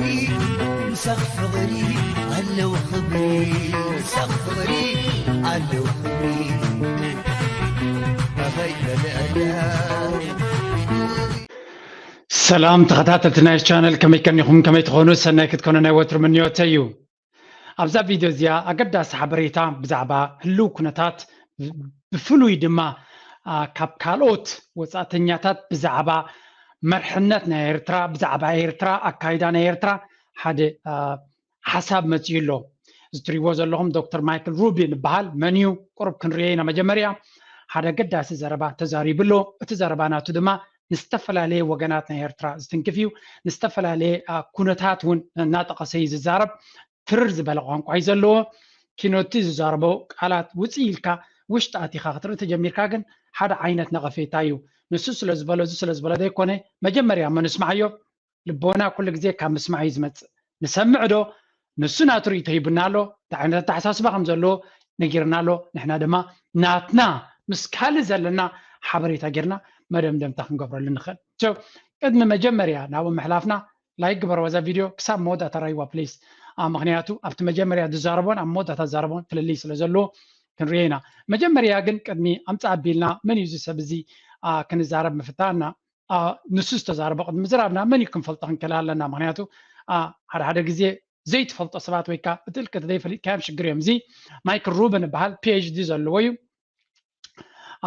ምሳኽ ፍቕሪ ኣለዎ ክብሪ፣ ምሳኽ ፍቕሪ ኣለዎ ክብሪ። ኣበይ በለዕዳ። ሰላም ተኸታተልቲ ናይ ቻነል፣ ከመይ ቀኒኹም? ከመይ ትኾኑ? ሰናይ ክትኮኑ ናይ ወትሩ ምንዮተይ እዩ። ኣብዛ ቪድዮ እዚኣ ኣገዳሲ ሓበሬታ ብዛዕባ ህልው ኩነታት፣ ብፍሉይ ድማ፣ አ፣ ካብ ካልኦት ወጻእተኛታት ብዛዕባ መርሕነት ናይ ኤርትራ፣ ብዛዕባ ኤርትራ፣ ኣካይዳ ናይ ኤርትራ ሓደ፣ አ፣ ሓሳብ መጺኡ ኣሎ። እዚ ትሪእዎ ዘለኹም ዶክተር ማይክል ሩቢን ይበሃል። መን እዩ? ቁሩብ ክንርእዮ ኢና። መጀመርያ ሓደ ኣገዳሲ ዘረባ ተዛሪቡ ኣሎ። እቲ ዘረባ ናቱ ድማ ንዝተፈላለየ ወገናት ናይ ኤርትራ ዝትንክፍ እዩ። ንዝተፈላለየ፣ አ፣ ኩነታት እውን እናጠቐሰ እዩ ዝዛረብ። ትርር ዝበለ ቋንቋ እዩ ዘለዎ። ኪኖቲ ዝዛረቦ ቃላት ውፅእ ኢልካ ውሽጢ ኣቲኻ ክትርኢ ተጀሚርካ ግን ሓደ ዓይነት ነቐፌታ እዩ። ንሱ ስለ ዝበሎ፣ እዚ ስለ ዝበሎ ዘይኮነ፣ መጀመርያ እሞ ንስማዓዮ። ልቦና ኩሉ ግዜ ካብ ምስማዕ እዩ ዝመጽእ። ንሰምዕ ዶ? ንሱ ናቱ ርእይቶ ሂቡና ኣሎ፣ እንታይ ዓይነት ኣተሓሳስባ ከም ዘለዎ ነጊርና ኣሎ። ንሕና ድማ ናትና ምስ ካልእ ዘለና ሓበሬታ ጌርና መደምደምታ ክንገብረሉ ንኽእል። So፣ ቅድሚ መጀመርያ ናብኡ ምሕላፍና፣ ላይክ ግበርዋ እዛ ቪድዮ ክሳብ መወዳእታ ራይዋ ፕሊስ። አ፣ ምኽንያቱ ኣብቲ መጀመርያ ዝዛረቦን ኣብ መወዳእታ ዝዛረቦን ፍልልይ ስለ ዘለዎ ክንርእዮ ኢና። መጀመርያ ግን ቅድሚ ኣምጻ ኣቢልና መን እዩ እዚ ሰብ እዚ፣ አ፣ ክንዛረብ ምፍታና፣ አ፣ ንሱ ዝተዛረቦ ቅድሚ ምዝራብና መን እዩ ክንፈልጦ ክንክእል ኣለና። ምኽንያቱ፣ አ፣ ሓደ ሓደ ግዜ ዘይትፈልጦ ሰባት ወይ ከዓ ብጥልቂ ዘይፈሊጥካዮም ሽግር እዮም። እዚ ማይክል ሩብን ይበሃል፣ ፒ ኤች ዲ ዘለዎ እዩ።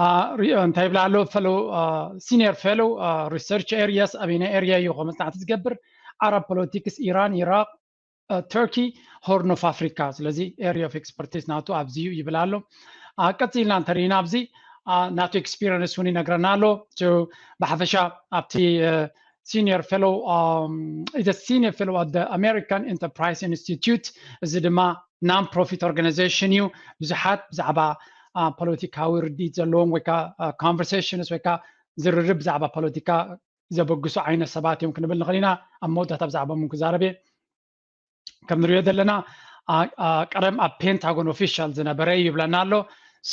አ፣ ሪ-፣ እንታይ ይብላ ኣሎ? ፌሎ፣ አ፣ ሲኒየር ፌሎ፣ አ፣ ሪሰርች ኤሪያስ፣ ኣበይናይ ኤሪያ እዩ ከ መጽናዕቲ ዝገብር? ዓረብ ፖለቲክስ፣ ኢራን፣ ኢራቅ፣ አ፣ ተርኪ፣ ሆርን ኦፍ ኣፍሪካ። ስለዚ ኤሪያ ኦፍ ኤክስፐርቲስ ናቱ ኣብዚ እዩ ይብል ኣሎ። አ፣ ቀጺልና እንተሪኢና ኣብዚ፣ አ፣ ናቱ ኤክስፒሪየንስ እውን ይነግረና ኣሎ። So፣ ብሓፈሻ ኣብቲ፣ አ፣ ሲኒየር ፌሎ፣ አ፣ is a senior fellow at the American Enterprise Institute። እዚ ድማ ናን ፕሮፊት ኦርጋናይዜሽን እዩ። ብዙሓት ብዛዕባ፣ አ፣ ፖለቲካዊ ርድኢት ዘለዎም ወይ ከዓ፣ አ፣ ኮንቨርሴሽንስ ወይ ከዓ ዝርርብ ብዛዕባ ፖለቲካ ዘበግሱ ዓይነት ሰባት እዮም ክንብል ንኽእል ኢና። ኣብ መወዳእታ ብዛዕባኦም እውን ክዛረብ እየ። ከም ንሪኦ ዘለና፣ አ፣ አ፣ ቀደም ኣብ ፔንታጎን ኦፊሻል ዝነበረ እዩ ይብለና ኣሎ።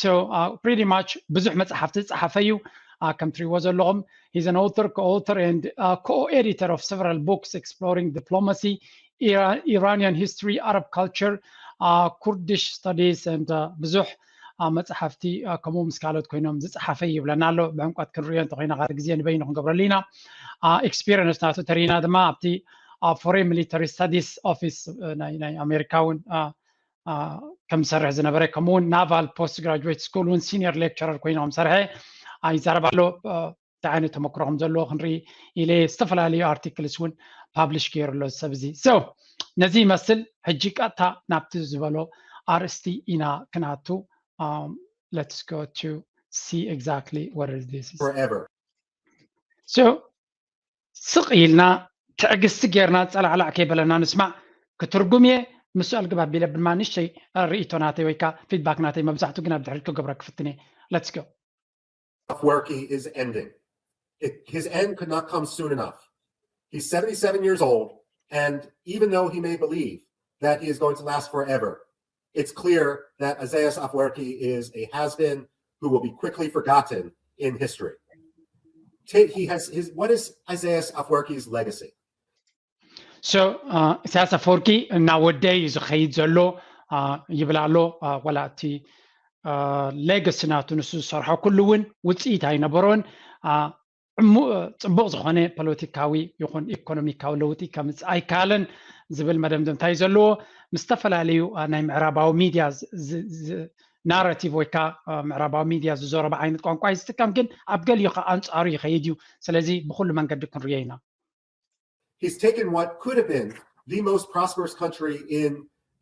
So, አ፣ pretty much ብዙሕ መጽሓፍቲ ዝጸሓፈ እዩ። አ፣ ከም ትሪእዎ ዘለኹም፣ he's an author, co-author and, አ፣ co-editor of several books exploring diplomacy, Ira-, Iranian history, Arab culture, አ፣ Kurdish studies and፣ አ፣ ብዙሕ፣ አ፣ መጽሓፍቲ፣ አ፣ ከምኡ ምስ ካልኦት ኮይኖም ዝጸሓፈ እዩ ይብለና ኣሎ። ብዕምቆት ክንሪኦ እንተኾይና፣ ካልእ ግዜ ንበይኑ ክንገብረሉ ኢና። አ፣ ኤክስፒሪየንስ ናቱ ተሪና ድማ ኣብቲ፣ አ፣ ፎሬን ሚሊተሪ ስታዲስ ኦፊስ፣ አ፣ ናይ፣ ናይ ኣሜሪካ እውን፣ አ፣ አ፣ ከም ዝሰርሕ ዝነበረ፣ ከምኡ እውን ናቫል ፖስት ግራጁዌት ስኩል እውን ሲኒየር ሌክቸረር ኮይኑ ከም ዝሰርሐ፣ አ፣ ይዛረብ ኣሎ። አ፣ እንታይ ዓይነት ተመክሮ ከም ዘለዎ ክንርኢ ኢለ ዝተፈላለዩ ኣርቲክልስ እውን ፓብሊሽ ገይሩ ኣሎ እዚ ሰብ እዚ። So፣ ነዚ ይመስል። ሕጂ ቀጥታ ናብቲ ዝበሎ ኣርእስቲ ኢና ክንኣቱ። Um, let's go to see exactly what is this is. Forever. So፣ ስቕ ኢልና ትዕግስቲ ጌርና ጸላዕላዕ ከይበለና ንስማዕ። ክትርጉም እየ፣ ምስኡ ኣልግብ ኣቢለ ድማ ንእሽተይ ርእይቶ ናተይ ወይ ከዓ ፊድባክ ናተይ፣ መብዛሕትኡ ግን ኣብ ድሕሪት ክገብሮ ክፍትን እየ። Let's go. Afwerki is ending. It, his end could not come soon enough. He's seventy-seven years old, and even though he may believe that he is going to last forever, it's clear that Isaias Afwerki is a has-been who will be quickly forgotten in history. Take, he has his, what is Isaias Afwerki's legacy? So, uh, ኢሳያስ ኣፈወርቂ እናወደ እዩ ዝኸይድ ዘሎ፣ uh, ይብል ኣሎ። Uh, ዋላ እቲ፣ uh, ሌገሲ ናቱ ንሱ ዝሰርሖ ኩሉ እውን ውፅኢት ኣይነበሮን። Uh, ዕሙ-፣ uh፣ ፅቡቕ ዝኾነ ፖለቲካዊ ይኹን ኢኮኖሚካዊ ለውጢ ከምፅእ ኣይከኣለን ዝብል መደምደምታ እዩ ዘለዎ። ምስ ዝተፈላለዩ፣ uh፣ ናይ ምዕራባዊ ሚድያ ዝ-፣ ዝ-፣ ዝ-፣ ናራቲቭ ወይ ከዓ፣ uh፣ ምዕራባዊ ሚድያ ዝዘረበ ዓይነት ቋንቋ እዩ ዝጥቀም፣ ግን ኣብ ገሊኡ ከዓ ኣንፃሩ ይኸይድ እዩ። ስለዚ ብኩሉ መንገዲ ክንሪኦ ኢና። He's taken what could have been the most prosperous country in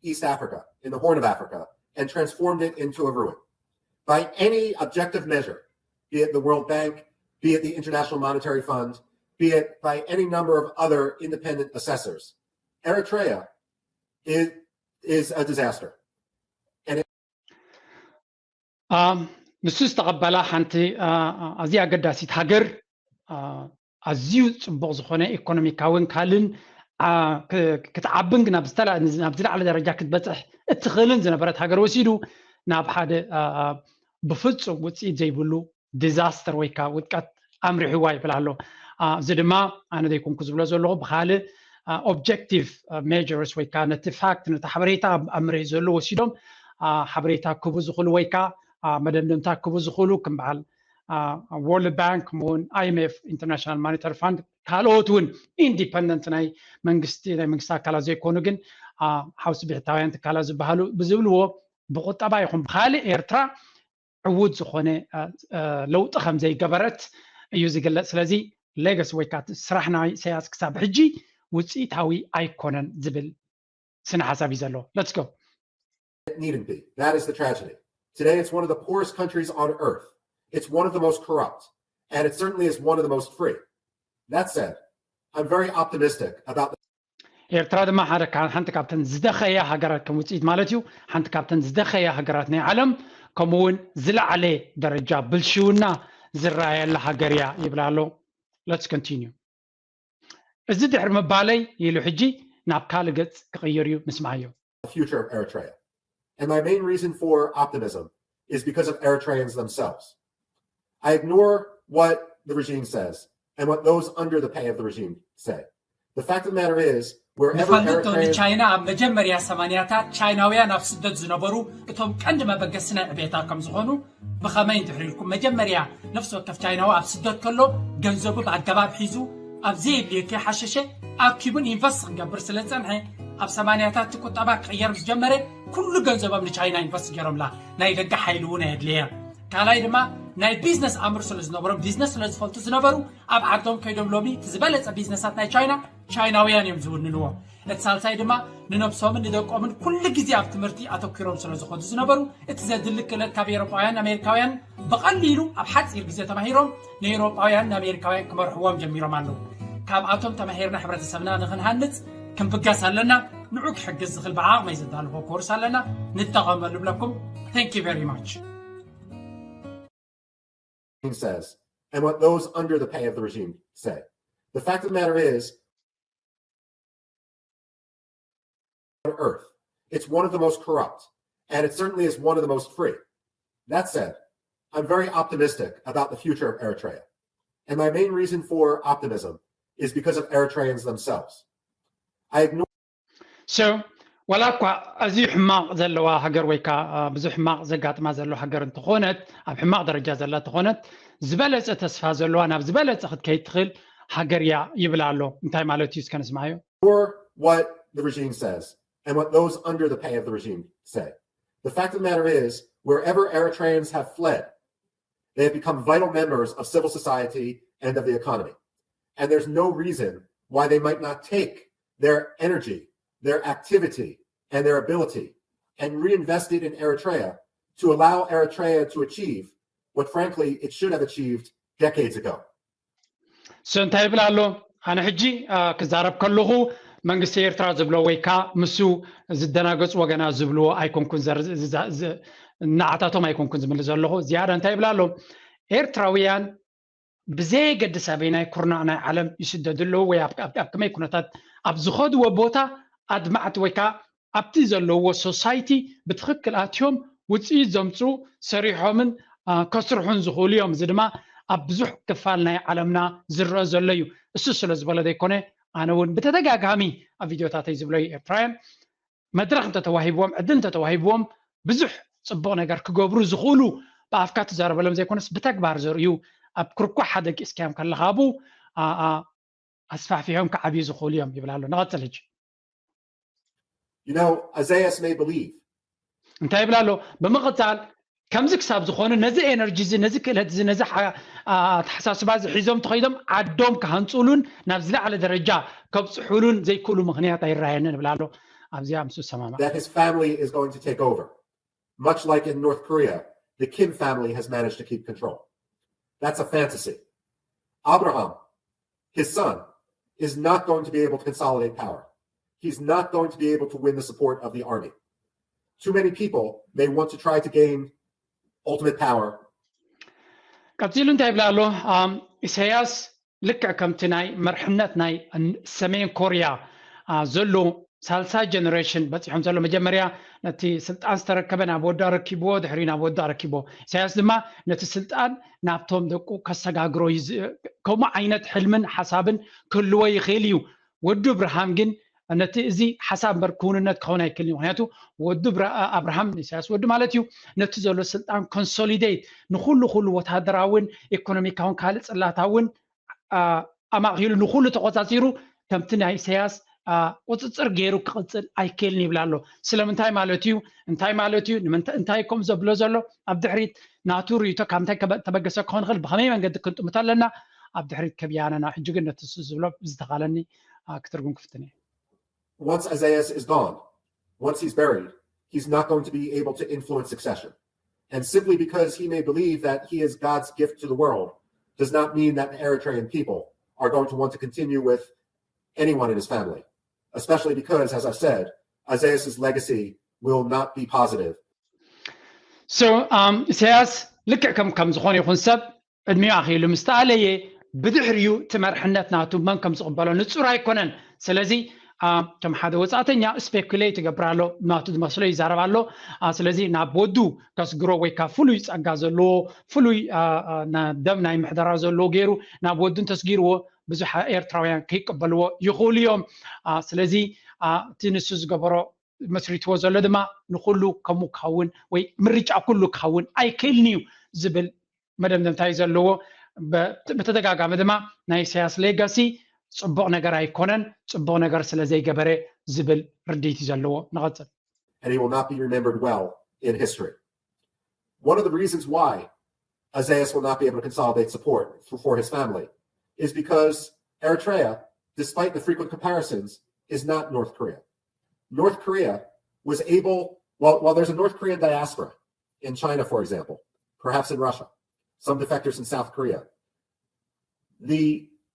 East Africa, in the Horn of Africa, and transformed it into a ruin. By any objective measure, be it the World Bank, be it the International Monetary Fund, be it by any number of other independent assessors, Eritrea is, is a disaster. Um, ንሱ ዝተቐበላ ሓንቲ፣ uh, ኣዝያ ኣገዳሲት ሃገር፣ uh፣ ኣዝዩ ጽቡቕ ዝኾነ ኢኮኖሚካውን ካልእን፣ uh፣ ክ-፣ ክትዓብን ናብ ዝተላ-፣ ናብ ዝለዓለ ደረጃ ክትበጽሕ እትኽእልን ዝነበረት ሃገር ወሲዱ ናብ ሓደ፣ uh፣ ብፍጹም ውጽኢት ዘይብሉ ዲዛስተር ወይ ከዓ ውድቀት ኣምሪሕዋ ይብል ኣሎ። Uh፣ እዚ ድማ ኣነ ዘይኮንኩ ዝብሎ ዘለኹ፣ ብኻልእ፣ objective measures ወይ ከዓ ነቲ ፋክት ነቲ ሓበሬታ ኣብ መሬት ዘሎ ወሲዶም ሓበሬታ ክቡ ዝኽእሉ ወይ ከዓ መደምደምታ ክቡ ዝኽእሉ ከም በዓል World Bank ከምኡውን I M F International Monetary Fund ካልኦት እውን ኢንዲፐንደንት ናይ መንግስቲ ናይ መንግስቲ ኣካላት ዘይኮኑ ግን ሓውሲ ብሕታውያን ትካላት ዝበሃሉ ብዝብልዎ ብቁጠባ ይኹን ብካሊእ ኤርትራ ዕዉት ዝኾነ ለውጢ ከም ዘይገበረት እዩ ዝግለጽ። ስለዚ ሌገሲ ወይ ከዓ ስራሕ ናይ ኢሳያስ ክሳብ ሕጂ ውፅኢታዊ ኣይኮነን ዝብል ስነ ሓሳብ እዩ ዘሎ። Let's go. It needn't be. That is the tragedy. Today, it's one of the poorest countries on earth. It's one of the most corrupt. And it certainly is one of the most free. That said, I'm very optimistic about the ኤርትራ ድማ ሓደ ሓንቲ ካብተን ዝደኸያ ሃገራት ከም ውፅኢት ማለት እዩ። ሓንቲ ካብተን ዝደኸያ ሃገራት ናይ ዓለም ከምኡውን ዝለዓለ ደረጃ ብልሽውና ዝረኣየላ ሃገር እያ ይብል ኣሎ። Let's continue. እዚ ድሕሪ ምባለይ ኢሉ ሕጂ ናብ ካልእ ገጽ ክቕይር እዩ። ንስማዓዮ። future of Eritrea. And my main reason for optimism is because of Eritreans themselves. I ignore what the regime says and what those under the pay of the regime say. The fact of the matter is, wherever ንፈልጦ Eritreans ንቻይና ኣብ መጀመርያ ሰማንያታት ቻይናውያን ኣብ ስደት ዝነበሩ እቶም ቀንዲ መበገሲ ናይ ዕቤታ ከም ዝኾኑ ብኸመይ እንድሕር ኢልኩም መጀመርያ ነፍሲ ወከፍ ቻይናዊ ኣብ ስደት ከሎ ገንዘቡ ብኣገባብ ሒዙ ኣብ ዘየድልዮ ከይሓሸሸ ኣኪቡን ኢንቨስት ክገብር ስለ ዝጸንሐ ኣብ ሰማንያታት እቲ ቁጠባ ክቕየር ምስ ጀመረ ኩሉ ገንዘቦም ንቻይና ኢንቨስት ገይሮምላ። ናይ ደገ ሓይሊ እውን ኣየድልየ። ካልኣይ ድማ ናይ ቢዝነስ ኣምር ስለ ዝነበሮም ቢዝነስ ስለ ዝፈልጡ ዝነበሩ ኣብ ዓዶም ከይዶም ሎሚ እቲ ዝበለጸ ቢዝነሳት ናይ ቻይና ቻይናውያን እዮም ዝውንንዎ። እቲ ሳልሳይ ድማ ንነብሶምን ንደቆምን ኩሉ ግዜ ኣብ ትምህርቲ ኣተኪሮም ስለ ዝኾኑ ዝነበሩ እቲ ዘድሊ ክእለት ካብ ኤሮጳውያን ኣሜሪካውያን ብቐሊሉ ኣብ ሓፂር ግዜ ተማሂሮም ንኤሮጳውያን ንኣሜሪካውያን ክመርሕዎም ጀሚሮም ኣለዉ። ካብኣቶም ተማሂርና ሕብረተሰብና ንኽንሃንፅ ክንብገስ ኣለና። ንዑ ክሕግዝ ዝኽእል ብዓቕመይ ዘዳልኾ ኮርስ ኣለና፣ ንጠቐመሉ ብለኩም። Thank you very much. says and what those under the pay of the regime say. The fact of the matter is, on earth, it's one of the most corrupt, and it certainly is one of the most free. That said, I'm very optimistic about the future of Eritrea. And my main reason for optimism is because of Eritreans themselves. I ignore So ዋላ እኳ ኣዝዩ ሕማቕ ዘለዋ ሃገር ወይ ከዓ ብዙሕ ሕማቕ ዘጋጥማ ዘሎ ሃገር እንተኾነት ኣብ ሕማቕ ደረጃ ዘላ እንተኾነት ዝበለፀ ተስፋ ዘለዋ ናብ ዝበለፀ ክትከይድ ትኽእል ሃገር እያ ይብል ኣሎ። እንታይ ማለት እዩ እስከ ንስማዮ። Or what the regime says and what those under the pay of the regime say. The fact of the matter is, wherever Eritreans have fled, they have become vital members of civil society and of the economy. And there's no reason why they might not take their energy, their activity, and their ability and reinvest it in Eritrea to allow Eritrea to achieve what, frankly, it should have achieved decades ago. So እንታይ ይብል ኣሎ? ኣነ ሕጂ ክዛረብ ከለኹ መንግስቲ ኤርትራ ዝብሎ ወይ ከዓ ምሱ ዝደናገፁ ወገና ዝብልዎ ኣይኮንኩን ንዓታቶም ኣይኮንኩን ዝምልስ ዘለኹ። ዝያዳ እንታይ ይብል ኣሎ? ኤርትራውያን ብዘየገድስ ኣበይ ናይ ኩርናዕ ናይ ዓለም ይስደዱ ኣለዉ ወይ ኣብ ከመይ ኩነታት ኣብ ዝኸድዎ ቦታ ኣድማዕቲ ወይ ከዓ ኣብቲ ዘለውዎ ሶሳይቲ ብትኽክል ኣትዮም ውፅኢት ዘምፅኡ ሰሪሖምን ከስርሑን ዝኽእሉ እዮም። እዚ ድማ ኣብ ብዙሕ ክፋል ናይ ዓለምና ዝረአ ዘሎ እዩ። እሱ ስለ ዝበለ ዘይኮነ ኣነ እውን ብተደጋጋሚ ኣብ ቪድዮታተይ ዝብሎ እዩ። ኤርትራውያን መድረኽ እንተተዋሂብዎም ዕድል እንተተዋሂብዎም ብዙሕ ፅቡቕ ነገር ክገብሩ ዝኽእሉ ብኣፍካ ትዛረበሎም ዘይኮነስ ብተግባር ዘርእዩ ኣብ ክርኳሕ ደቂስካዮም ከለኻ ኣብኡ ኣስፋሕፊሖም ክዓብዩ ዝኽእሉ እዮም ይብል ኣሎ። ንቐፅል ሕጂ። You know, Isaias may believe. እንታይ ይብል ኣሎ? ብምቕፃል ከምዚ ክሳብ ዝኾኑ ነዚ ኤነርጂ እዚ ነዚ ክእለት እዚ ነዚ ኣተሓሳስባ እዚ ሒዞም ተኸይዶም ዓዶም ክሃንፁሉን ናብ ዝለዓለ ደረጃ ከብፅሑሉን ዘይክእሉ ምኽንያት ኣይረኣየንን ይብል ኣሎ። ኣብዚኣ ምስ ሰማማዕ that his family is going to take over, much like in North Korea, the Kim family has managed to keep control. That's a fantasy. Abraham, his son, is not going to be able to consolidate power. He's not going to be able to win the support of the army. Too many people may want to try to gain ultimate power. ቀፂሉ እንታይ ይብል ኣሎ? ኢሳያስ ልክዕ ከምቲ ናይ መርሕነት ናይ ሰሜን ኮርያ ዘሎ ሳልሳይ ጀነሬሽን በፂሖም ዘሎ መጀመርያ ነቲ ስልጣን ዝተረከበ ናብ ወዱ ኣረኪብዎ፣ ድሕሪ ናብ ወዱ ኣረኪብዎ። ኢሳያስ ድማ ነቲ ስልጣን ናብቶም ደቁ ከሰጋግሮ ከምኡ ዓይነት ሕልምን ሓሳብን ክህልዎ ይኽእል እዩ። ወዱ እብርሃም ግን ነቲ እዚ ሓሳብ እምበር ክውንነት ክኸውን ኣይክእልን እዩ። ምክንያቱ ወዱ እብራ- ኣብርሃም ኢሳያስ ወዱ ማለት እዩ ነቲ ዘሎ ስልጣን ኮንሶሊዴት ንኩሉ ኩሉ ወታደራውን ኢኮኖሚካውን ካልእ ጽላታውን ኣማእኪሉ ንኩሉ ተቆጻጺሩ ከምቲ ናይ ኢሳያስ ቁፅፅር ገይሩ ክቕፅል ኣይክእልን ይብል ኣሎ። ስለምንታይ ማለት እዩ? እንታይ ማለት እዩ? እንታይ ከም ዘብሎ ዘሎ ኣብ ድሕሪት ናቱ ርእይቶ ካብ እንታይ ተበገሰ ክኾን ይኽእል ብኸመይ መንገዲ ክንጥምቶ ኣለና ኣብ ድሕሪት ከብያነና። ሕጂ ግን ነቲ ዝብሎ ዝተኻለኒ ክትርጉም ክፍትን እየ። Once Isaias is gone, once he's buried, he's not going to be able to influence succession. And simply because he may believe that he is God's gift to the world does not mean that the Eritrean people are going to want to continue with anyone in his family, especially because, as I've said, Isaias's legacy will not be positive. So, um, ኢሳያስ ልክዕ ከም ከም ዝኾነ ይኹን ሰብ ዕድሚኡ ኣኺሉ ምስ ተኣለየ ብድሕሪኡ እቲ መርሕነት ናቱ መን ከም ዝቕበሎ ንጹር ኣይኮነን። ስለዚ እቶም ሓደ ወጻእተኛ ስፔኩሌት ይገብር ኣሎ፣ ናቱ ዝመስሎ ይዛረብ ኣሎ። ስለዚ ናብ ወዱ ከስግሮ ወይ ካብ ፍሉይ ጸጋ ዘለዎ ፍሉይ ደም ናይ ምሕደራ ዘለዎ ገይሩ ናብ ወዱ እንተስጊርዎ ብዙሕ ኤርትራውያን ከይቀበልዎ ይኽእሉ እዮም። ስለዚ እቲ ንሱ ዝገበሮ መስሪትዎ ዘሎ ድማ ንኩሉ ከምኡ ክኸውን ወይ ምርጫ ኩሉ ክኸውን ኣይክእልን እዩ ዝብል መደምደምታ እዩ ዘለዎ። ብተደጋጋሚ ድማ ናይ ኢሳያስ ሌጋሲ ጽቡቕ ነገር ኣይኮነን፣ ጽቡቕ ነገር ስለ ዘይገበረ ዝብል ርድኢት እዩ ዘለዎ። ንቐጽል። And he will not be remembered well in history. One of the reasons why Isaias will not be able to consolidate support for, for his family is because Eritrea, despite the frequent comparisons, is not North Korea. North Korea was able, while, while there's a North Korean diaspora in China, for example, perhaps in Russia, some defectors in South Korea, the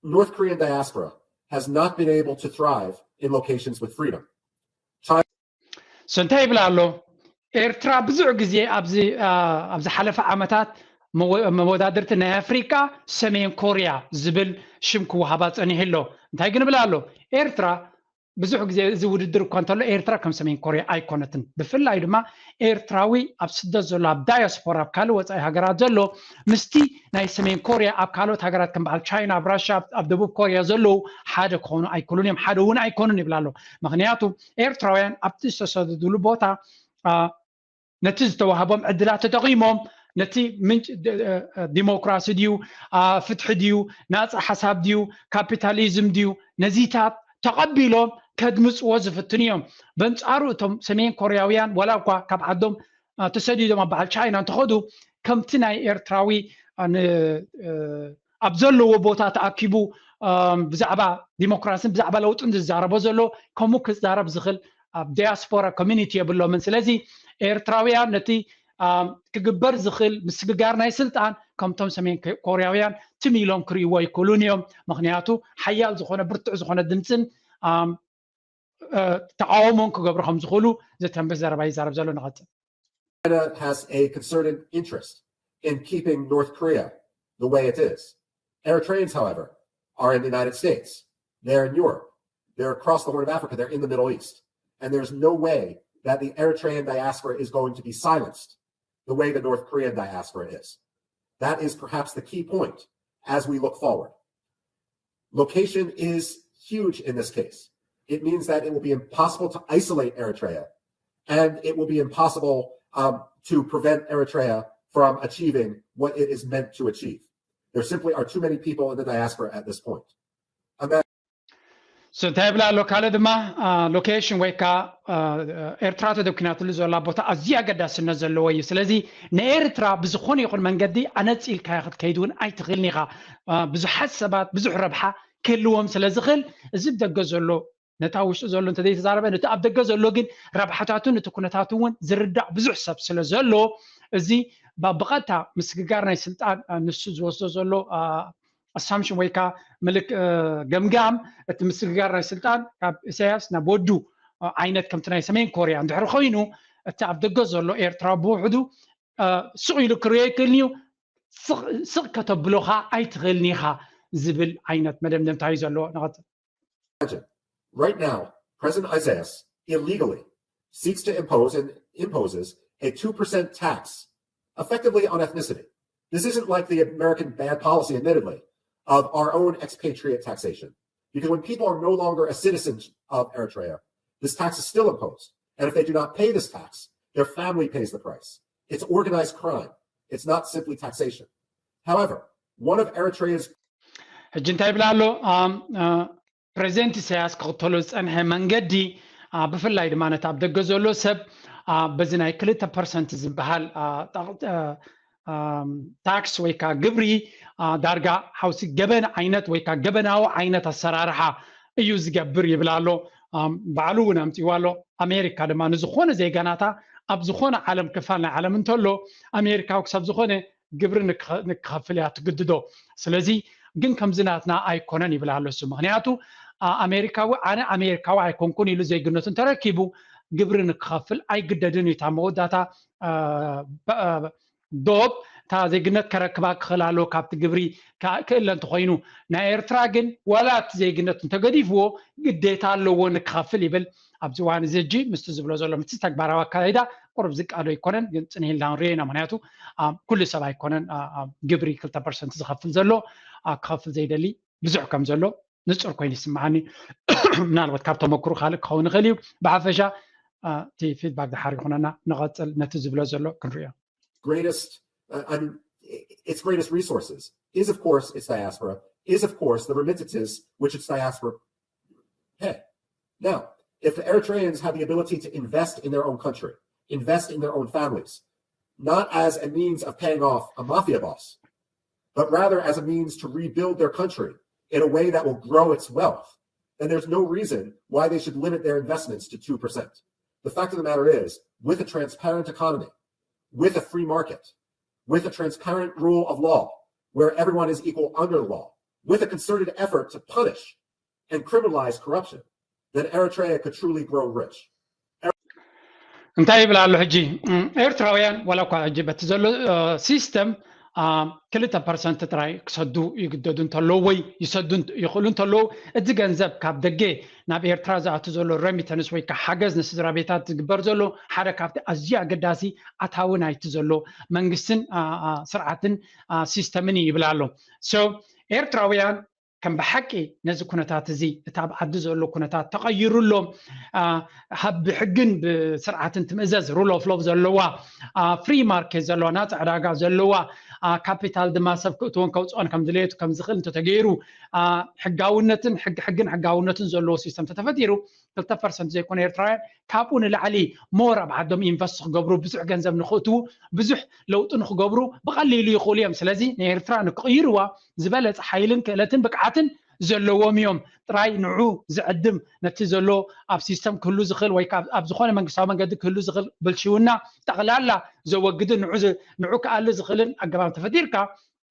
North Korean diaspora has not been able to thrive in locations with freedom. So እንታይ ይብል ኣሎ? ኤርትራ ብዙሕ ግዜ ኣብዚ ኣብ ዝሓለፈ ዓመታት መወዳድርቲ ናይ ኣፍሪቃ ሰሜን ኮርያ ዝብል ሽም ክወሃባ ጸኒሑ ኣሎ። እንታይ ግን ይብል ኣሎ? ኤርትራ ብዙሕ ግዜ እዚ ውድድር እኳ እንተሎ ኤርትራ ከም ሰሜን ኮርያ ኣይኮነትን። ብፍላይ ድማ ኤርትራዊ ኣብ ስደት ዘሎ ኣብ ዳያስፖራ ኣብ ካልእ ወፃኢ ሃገራት ዘሎ ምስቲ ናይ ሰሜን ኮርያ ኣብ ካልኦት ሃገራት ከም በዓል ቻይና ኣብ ራሽያ ኣብ ደቡብ ኮርያ ዘለዉ ሓደ ክኾኑ ኣይክእሉን እዮም፣ ሓደ እውን ኣይኮኑን ይብል ኣሎ። ምክንያቱ ኤርትራውያን ኣብቲ ዝተሰደድሉ ቦታ ነቲ ዝተዋህቦም ዕድላት ተጠቒሞም ነቲ ምንጭ ዲሞክራሲ ድዩ፣ ፍትሒ ድዩ፣ ናፃ ሓሳብ ድዩ፣ ካፒታሊዝም ድዩ፣ ነዚታት ተቐቢሎም ከድምፅዎ ዝፍትኑ እዮም። በንፃሩ እቶም ሰሜን ኮርያውያን ዋላ እኳ ካብ ዓዶም ተሰዲዶም ኣብ በዓል ቻይና እንተኸዱ ከምቲ ናይ ኤርትራዊ ኣብ ዘለዎ ቦታ ተኣኪቡ ብዛዕባ ዲሞክራሲን ብዛዕባ ለውጥን ዝዛረቦ ዘሎ ከምኡ ክዛረብ ዝኽእል ኣብ ዲያስፖራ ኮሚኒቲ የብሎምን። ስለዚ ኤርትራውያን ነቲ ክግበር ዝኽእል ምስግጋር ናይ ስልጣን ከምቶም ሰሜን ኮርያውያን ትም ኢሎም ክርእይዎ ኣይክእሉን እዮም። ምክንያቱ ሓያል ዝኾነ ብርቱዕ ዝኾነ ድምፅን ተቃውሞን ክገብሩ ከም ዝኽእሉ ዘተንብህ ዘረባ ይዛረብ ዘሎ። ንቐፅል። China has a concerted interest in keeping North Korea the way it is. Eritreans, however, are in the United States. They're in Europe. They're across the Horn of Africa. They're in the Middle East. And there's no way that the Eritrean diaspora is going to be silenced the way the North Korean diaspora is. That is perhaps the key point as we look forward. Location is huge in this case. It means that it will be impossible to isolate Eritrea, and it will be impossible um, to prevent Eritrea from achieving what it is meant to achieve. There simply are too many people in the diaspora at this point. So እንታይ ይብላ ኣሎ? ካልእ ድማ ሎኬሽን ወይ ከዓ ኤርትራ ተደኪናትሉ ዘላ ቦታ ኣዝዩ ኣገዳስነት ዘለዎ እዩ። ስለዚ ንኤርትራ ብዝኾነ ይኹን መንገዲ ኣነጺልካያ ክትከይድ እውን ኣይትኽእልን ኢኻ። ብዙሓት ሰባት ብዙሕ ረብሓ ክህልዎም ስለ ዝኽእል እዚ ብደገ ዘሎ ነታ ውሽጢ ዘሎ እንተዘይተዛረበ ነቲ ኣብ ደገ ዘሎ ግን ረብሓታቱን እቲ ኩነታቱ እውን ዝርዳእ ብዙሕ ሰብ ስለ ዘሎ እዚ ብቐጥታ ምስግጋር ናይ ስልጣን ንሱ ዝወስዶ ዘሎ ኣሳምሽን ወይ ከዓ ምልክ ገምጋም እቲ ምስግጋር ናይ ስልጣን ካብ ኢሳያስ ናብ ወዱ ዓይነት ከምቲ ናይ ሰሜን ኮርያ እንድሕር ኮይኑ እቲ ኣብ ደገ ዘሎ ኤርትራ ብውሕዱ ስቕ ኢሉ ክርእዮ ይክእልን እዩ። ስቕ ከተብሎ ከዓ ኣይትኽእልን ኢኻ ዝብል ዓይነት መደምደምታ እዩ ዘለዎ። ንቐፅል። Right now, President Isaias illegally seeks to impose and imposes a two percent tax effectively on ethnicity. This isn't like the American bad policy, admittedly, of our own expatriate taxation. Because when people are no longer a citizen of Eritrea, this tax is still imposed. And if they do not pay this tax, their family pays the price. It's organized crime. It's not simply taxation. However, one of Eritrea's ሕጂ እንታይ ይብል ኣሎ? ፕሬዚደንት ኢሳያስ ክኽተሎ ዝፀንሐ መንገዲ፣ ብፍላይ ድማ ነቲ ኣብ ደገ ዘሎ ሰብ በዚ ናይ ክልተ ፐርሰንት ዝበሃል ታክስ ወይ ከዓ ግብሪ ዳርጋ ሓውሲ ገበን ዓይነት ወይ ከዓ ገበናዊ ዓይነት ኣሰራርሓ እዩ ዝገብር ይብል ኣሎ። ባዕሉ እውን ኣምፅዋ ኣሎ። ኣሜሪካ ድማ ንዝኾነ ዜጋናታ ኣብ ዝኾነ ዓለም ክፋል ናይ ዓለም እንተሎ ኣሜሪካዊ ክሳብ ዝኾነ ግብሪ ንክኸፍል እያ ትግድዶ። ስለዚ ግን ከምዚ ናትና ኣይኮነን ይብል ኣሎ እሱ። ምክንያቱ ኣሜሪካዊ ኣነ ኣሜሪካዊ ኣይኮንኩን ኢሉ ዜግነቱ እንተረኪቡ ግብሪ ንክኸፍል ኣይግደድን እዩ። እታ መወዳእታ ዶብ እታ ዜግነት ከረክባ ክኽእል ኣለዎ ካብቲ ግብሪ ክእለ እንተኮይኑ። ናይ ኤርትራ ግን ዋላ እቲ ዜግነት እንተገዲፍዎ ግዴታ ኣለዎ ንክኸፍል ይብል። ኣብዚ እዋን እዚ ሕጂ ምስቲ ዝብሎ ዘሎ ምስቲ ተግባራዊ ኣካይዳ ቁሩብ ዝቃዶ ኣይኮነን፣ ግን ጽንሂልና ክንሪኦ ኢና። ምክንያቱ ኩሉ ሰብ ኣይኮነን ግብሪ ክልተ ፐርሰንት ዝኸፍል ዘሎ፣ ክኸፍል ዘይደሊ ብዙሕ ከም ዘሎ ንጹር ኮይኑ ይስምዓኒ። ምናልባት ካብ ተመክሮ ካልእ ክኸውን ይኽእል እዩ። ብሓፈሻ እቲ ፊድባክ ድሓር ይኹነና፣ ንቐጽል ነቲ ዝብሎ ዘሎ ክንሪኦ። Greatest, uh, I mean, its greatest resources is, of course, its diaspora, is, of course, the remittances which its diaspora pay. Now, if the Eritreans have the ability to invest in their own country, invest in their own families, not as a means of paying off a mafia boss, but rather as a means to rebuild their country in a way that will grow its wealth, then there's no reason why they should limit their investments to two percent. The fact of the matter is, with a transparent economy, with a free market, with a transparent rule of law, where everyone is equal under the law, with a concerted effort to punish and criminalize corruption, then Eritrea could truly grow rich. እንታይ ይብል ኣሎ ሕጂ? ኤርትራውያን ዋላ እኳ ሕጂ በቲ ዘሎ ሲስተም ክልተ ፐርሰንት ጥራይ ክሰዱ ይግደዱ እንተለዉ ወይ ይሰዱ ይኽእሉ እንተለዉ፣ እዚ ገንዘብ ካብ ደገ ናብ ኤርትራ ዝኣቱ ዘሎ ረሚተንስ ወይ ከዓ ሓገዝ ንስድራ ቤታት ዝግበር ዘሎ ሓደ ካብቲ ኣዝዩ ኣገዳሲ ኣታዊ ናይቲ ዘሎ መንግስትን ስርዓትን ሲስተምን እዩ ይብል ኣሎ። ኤርትራውያን ከም ብሓቂ ነዚ ኩነታት እዚ እቲ ኣብ ዓዲ ዘሎ ኩነታት ተቐይሩ ኣሎ። ብሕግን ብስርዓትን ትምእዘዝ ሩል ኦፍ ሎው ዘለዋ፣ ፍሪ ማርኬት ዘለዋ፣ ናፃ ዕዳጋ ዘለዋ፣ ካፒታል ድማ ሰብ ክእትዎን ከውፅኦን ከም ድሌቱ ከም ዝኽእል እንተተገይሩ፣ ሕጋውነትን ሕግን ሕጋውነትን ዘለዎ ሲስተም ተተፈጢሩ ክልተ ፐርሰንት ዘይኮነ ኤርትራውያን ካብኡ ንላዕሊ ሞር ኣብ ዓዶም ኢንቨስት ክገብሩ ብዙሕ ገንዘብ ንክእትዉ ብዙሕ ለውጢ ንክገብሩ ብቐሊሉ ይኽእሉ እዮም። ስለዚ ንኤርትራ ንክቕይርዋ ዝበለፀ ሓይልን ክእለትን ብቅዓትን ዘለዎም እዮም። ጥራይ ንዑ ዝዕድም ነቲ ዘሎ ኣብ ሲስተም ክህሉ ዝኽእል ወይ ኣብ ዝኾነ መንግስታዊ መንገዲ ክህሉ ዝኽእል ብልሽውና ጠቕላላ ዘወግድን ንዑ ክኣሊ ዝኽእልን ኣገባብ ተፈጢርካ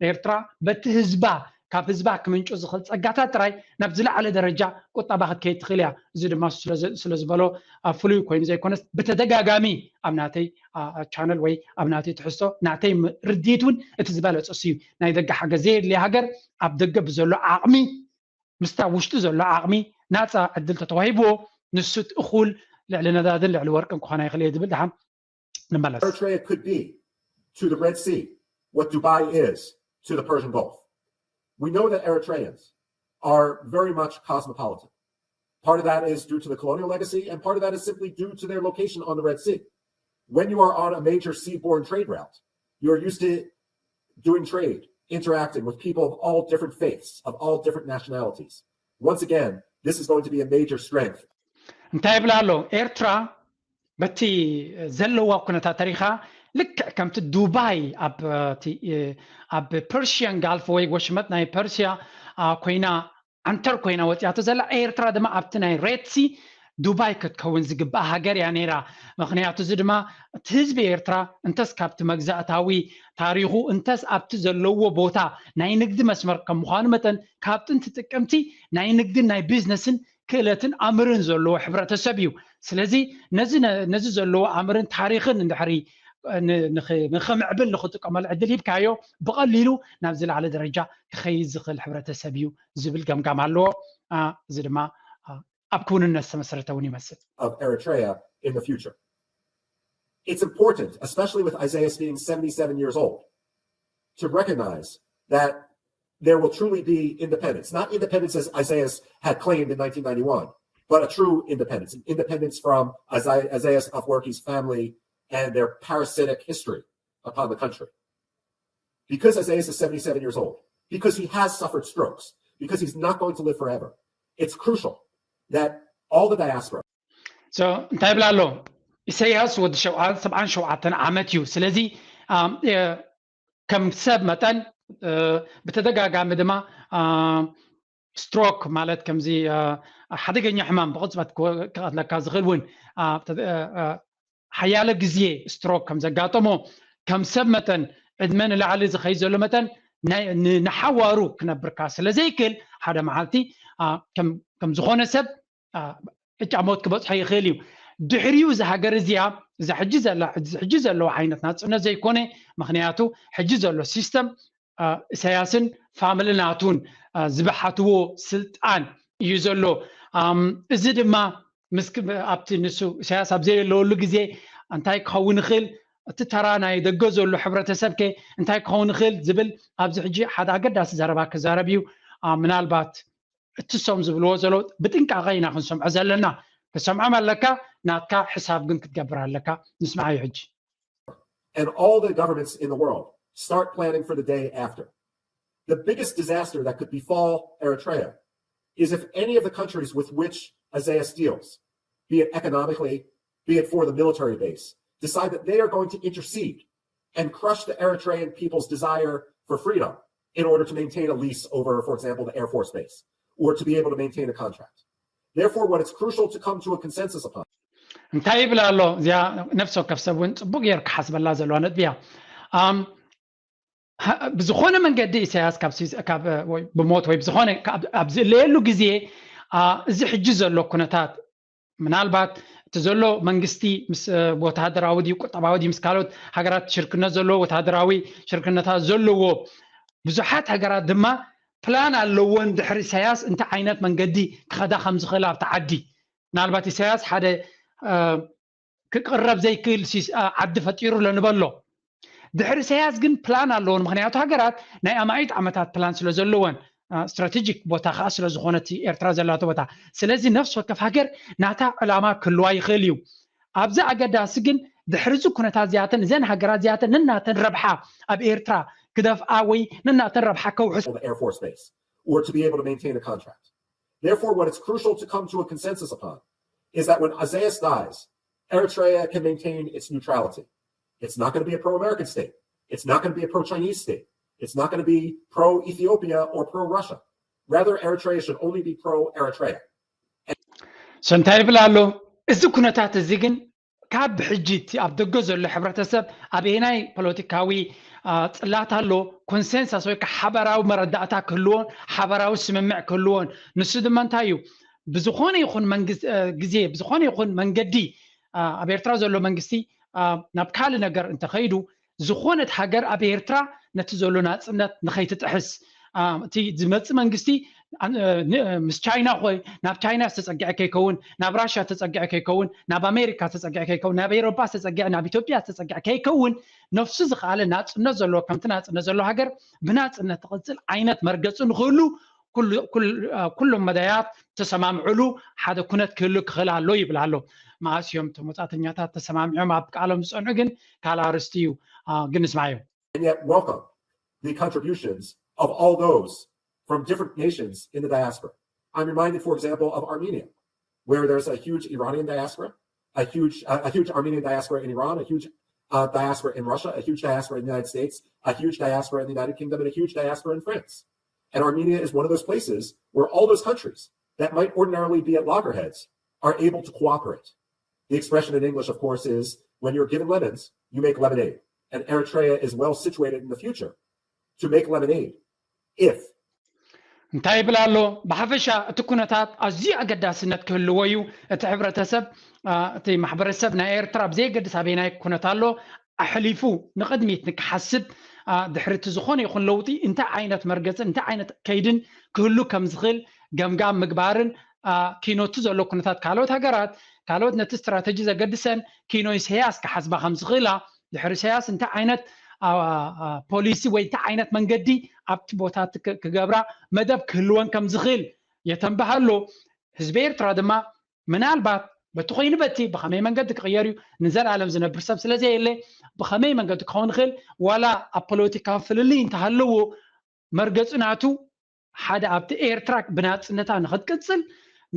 ኤርትራ በቲ ህዝባ ካብ ህዝባ ክምንጩ ዝኽእል ፀጋታት ጥራይ ናብ ዝለዓለ ደረጃ ቁጠባ ክትከይድ ትኽእል እያ። እዚ ድማ ስለ ዝበሎ ፍሉይ ኮይኑ ዘይኮነስ ብተደጋጋሚ ኣብ ናተይ ቻነል ወይ ኣብ ናተይ ትሕዝቶ ናተይ ርድኢት እውን እቲ ዝበለፀ እዩ። ናይ ደገ ሓገዝ ዘየድልያ ሃገር ኣብ ደገ ብዘሎ ዓቕሚ ምስታ ውሽጢ ዘሎ ዓቕሚ ናፃ ዕድል ተተዋሂብዎ ንሱ እኹል ልዕሊ ነዳድን ልዕሊ ወርቅን ክኾና ይኽእል እየ ዝብል ድሓን ንመለስ። Eritrea could be to the Red Sea what Dubai is to the Persian Gulf. We know that Eritreans are very much cosmopolitan. Part of that is due to the colonial legacy, and part of that is simply due to their location on the Red Sea. When you are on a major seaborne trade route, you're used to doing trade, interacting with people of all different faiths, of all different nationalities. Once again, this is going to be a major strength. እንታይ ይብላ ኣሎ? ኤርትራ በቲ ዘለዋ ኩነታት ታሪኻ ልክዕ ከምቲ ዱባይ ኣብ ፐርሽያን ጋልፍ ወይ ወሽመጥ ናይ ፐርስያ ኮይና ዓንተር ኮይና ወፂኣቶ ዘላ፣ ኤርትራ ድማ ኣብቲ ናይ ሬድሲ ዱባይ ክትከውን ዝግባእ ሃገር እያ ነይራ። ምክንያቱ እዚ ድማ እቲ ህዝቢ ኤርትራ እንተስ ካብቲ መግዛእታዊ ታሪኹ እንተስ ኣብቲ ዘለዎ ቦታ ናይ ንግዲ መስመር ከም ምዃኑ መጠን ካብ ጥንቲ ጥቅምቲ ናይ ንግድን ናይ ቢዝነስን ክእለትን ኣምርን ዘለዎ ሕብረተሰብ እዩ። ስለዚ ነዚ ዘለዎ ኣምርን ታሪኽን እንድሕሪ ንኸምዕብል ንክጥቀመሉ ዕድል ሂብካዮ ብቐሊሉ ናብ ዝለዓለ ደረጃ ክኸይድ ዝኽእል ሕብረተሰብ እዩ ዝብል ገምጋም ኣለዎ። እዚ ድማ ኣብ ክውንነት ዝተመሰረተ እውን ይመስል። Of Eritrea in the future. It's important, especially with Isaias being seventy-seven years old, to recognize that there will truly be independence. Not independence as Isaias had claimed in nineteen ninety-one, but a true independence, an independence from Isaias Afwerki's family and their parasitic history upon the country. Because Isaias is seventy-seven years old, because he has suffered strokes, because he's not going to live forever, it's crucial that all the diaspora So እንታይ ይብላ ኣሎ? ኢሳያስ ወዲ ሸውዓ- ሰብዓን ሸውዓተን ዓመት እዩ። ስለዚ ኣም፣ እ፣ ከም ሰብ መጠን እ፣ ብተደጋጋሚ ድማ ስትሮክ ማለት ከምዚ እ፣ ሓደገኛ ሕማም ብቕፅበት ክወ- ክቐትለካ ዝኽእል እውን እ፣ ተ- እ፣ እ፣ ሓያለ ግዜ ስትሮክ ከም ዘጋጠሞ ከም ሰብ መጠን ዕድመ ንላዕሊ ዝኸይድ ዘሎ መጠን ናይ- ን- ንሓዋሩ ክነብርካ ስለ ዘይክእል ሓደ መዓልቲ እ፣ ከም- ከም ዝኾነ ሰብ እ፣ ዕጫ ሞት ክበፅሖ ይኽእል እዩ። ድሕሪኡ እዚ ሃገር እዚኣ እዛ ሕጂ ዘላ ሕጂ ዘለዋ ዓይነት ናፅነት ዘይኮነ፣ ምክንያቱ ሕጂ ዘሎ ሲስተም እ፣ ኢሳያስን ፋምሊ ናቱን እ፣ ዝበሓትዎ ስልጣን እዩ ዘሎ። ኣም፣ እዚ ድማ ምስ ክ- ኣብቲ ንሱ ኢሳያስ ኣብ ዘየለወሉ ግዜ እንታይ ክኸውን ይኽእል፣ እቲ ተራ ናይ ደገ ዘሎ ሕብረተሰብ ከ እንታይ ክኸውን ይኽእል ዝብል ኣብዚ ሕጂ ሓደ ኣገዳሲ ዘረባ ክዛረብ እዩ። እ፣ ምናልባት እቲ ሶም ዝብልዎ ዘለዉ ብጥንቃቐ ኢና ክንሰምዖ ዘለና። ክትሰምዖም ኣለካ፣ ናትካ ሕሳብ ግን ክትገብር ኣለካ። ንስምዓዮ ሕጂ። And all the governments in the world start planning for the day after. The biggest disaster that could befall Eritrea is if any of the countries with which Isaias deals, be it economically, be it for the military base, decide that they are going to intercede and crush the Eritrean people's desire for freedom in order to maintain a lease over, for example, the Air Force Base, or to be able to maintain a contract. Therefore, what it's crucial to come to a consensus upon እንታይ ይብል ኣሎ? እዚኣ ነፍሲ ወከፍ ሰብ እውን ፅቡቅ ገይሩ ክሓስበላ ዘለዋ ነጥቢ እያ። ኣም፣ ሀ- ብዝኾነ መንገዲ ኢሳያስ ካብ ሲ- ካብ እ፣ ወይ ብሞት ወይ ብዝኾነ ካብ- ኣብ ዝእለየሉ ግዜ እ፣ እዚ ሕጂ ዘሎ ኩነታት ምናልባት እቲ ዘሎ መንግስቲ ምስ እ፣ ወተሃደራዊ ድዩ ቁጠባዊ ድዩ ምስ ካልኦት ሃገራት ሽርክነት ዘለዎ ወተሃደራዊ ሽርክነታት ዘለዎ ብዙሓት ሃገራት ድማ ፕላን ኣለዎን ድሕሪ ኢሳያስ እንታይ ዓይነት መንገዲ ክኸዳ ከም ዝኽእል ኣብቲ ዓዲ ምናልባት ኢሳያስ ሓደ እ፣ ክቅረብ ዘይክእል ሲስ- እ፣ ዓዲ ፈጢሩ ኣሎ ንበሎ። ድሕሪ ኢሳያስ ግን ፕላን ኣለዎን ምክንያቱ ሃገራት ናይ ኣማኢት ዓመታት ፕላን ስለ ዘለወን እ፣ ስትራቴጂክ ቦታ ከዓ ስለ ዝኾነት ኤርትራ ዘላቶ ቦታ ስለዚ ነፍሲ ወከፍ ሃገር ናታ ዕላማ ክህልዋ ይኽእል እዩ። ኣብዚ ኣገዳሲ ግን ድሕሪ እዚ ኩነታት እዚኣተን እዘን ሃገራት እዚኣተን ነናተን ረብሓ ኣብ ኤርትራ ክደፍኣ ወይ ነናተን ረብሓ ከውሕስ the Air Force Base or to be able to maintain a contract. Therefore, what it's crucial to come to a consensus upon is that when Isaias dies, Eritrea can maintain its neutrality. It's not going to be a pro American state. It's not going to be a pro Chinese state. It's not going to be pro Ethiopia or pro Russia. Rather, Eritrea should only be pro Eritrea. So እንታይ ይብል ኣሎ? እዚ ኩነታት እዚ ግን ካብ ሕጂ እቲ ኣብ ደገ ዘሎ ሕብረተሰብ ኣበየናይ ፖለቲካዊ አ፣ ጽላት ኣሎ ኮንሰንሳስ ወይ ከዓ ሓበራዊ መረዳእታ ክህልዎን ሓበራዊ ስምምዕ ክህልዎን ንሱ ድማ እንታይ እዩ ብዝኾነ ይኹን መንግስቲ አ፣ ግዜ ብዝኾነ ይኹን መንገዲ አ፣ ኣብ ኤርትራ ዘሎ መንግስቲ አ፣ ናብ ካልእ ነገር እንተኸይዱ ዝኾነት ሃገር ኣብ ኤርትራ ነቲ ዘሎ ናጽነት ንኸይትጥሕስ አ፣ እቲ ዝመጽእ መንግስቲ አ፣ ን- ምስ ቻይና ኮይ ናብ ቻይና ዝተጸግዐ ከይከውን ናብ ራሽያ ዝተጸግዐ ከይከውን ናብ ኣሜሪካ ዝተጸግዐ ከይከውን ናብ ኤሮፓ ዝተጸግዐ ናብ ኢትዮጵያ ዝተጸግዐ ከይከውን ነፍሱ ዝኸኣለ ናጽነት ዘለዎ ከምቲ ናጽነት ዘለዎ ሃገር ብናጽነት ትቕጽል ዓይነት መርገጺ ንኽህሉ ኩሉ- ኩል- አ፣ ኩሎም መዳያት ተሰማምዕሉ ሓደ ኩነት ክህሉ ክኽእል ኣሎ ይብል ኣሎ። መኣስ እዮም እቶም ወጻእተኛታት ተሰማሚዖም ኣብ ቃሎም ዝጸንዑ ግን ካልእ ኣርእስቲ እዩ። አ፣ ግን ንስማዮ። And yet welcome the contributions of all those from different nations in the diaspora. I'm reminded, for example, of Armenia, where there's a huge Iranian diaspora, a huge, a, a huge Armenian diaspora in Iran, a huge uh, diaspora in Russia, a huge diaspora in the United States, a huge diaspora in the United Kingdom, and a huge diaspora in France. And Armenia is one of those places where all those countries that might ordinarily be at loggerheads are able to cooperate. The expression in English, of course, is when you're given lemons, you make lemonade. And Eritrea is well situated in the future to make lemonade if እንታይ ይብል ኣሎ? ብሓፈሻ እቲ ኩነታት ኣዝዩ ኣገዳስነት ክህልዎ እዩ። እቲ ሕብረተሰብ አ፣ እቲ ማሕበረሰብ ናይ ኤርትራ ብዘየገድስ ኣበየናይ ኩነት ኣሎ ኣሕሊፉ ንቕድሚት ንክሓስብ አ፣ ድሕሪ እቲ ዝኾነ ይኹን ለውጢ እንታይ ዓይነት መርገፅን እንታይ ዓይነት ከይድን ክህሉ ከም ዝኽእል ገምጋም ምግባርን አ፣ ኪኖ እቲ ዘሎ ኩነታት ካልኦት ሃገራት ካልኦት ነቲ ስትራተጂ ዘገድሰን ኪኖ ኢሳያስ ክሓስባ ከም ዝኽእላ ድሕሪ ኢሳያስ እንታይ ዓይነት ፖሊሲ ወይ እንታይ ዓይነት መንገዲ ኣብቲ ቦታ ክገብራ መደብ ክህልወን ከም ዝኽእል የተንብሃ ኣሎ። ህዝቢ ኤርትራ ድማ ምናልባት በቲ ኮይኑ በቲ ብኸመይ መንገዲ ክቕየር እዩ፣ ንዘለኣለም ዝነብር ሰብ ስለ ዘየለ ብኸመይ መንገዲ ክኸውን ይኽእል፣ ዋላ ኣብ ፖለቲካዊ ፍልልይ እንተሃለዎ መርገፂ ናቱ ሓደ ኣብቲ ኤርትራ ብናፅነታ ንኽትቅፅል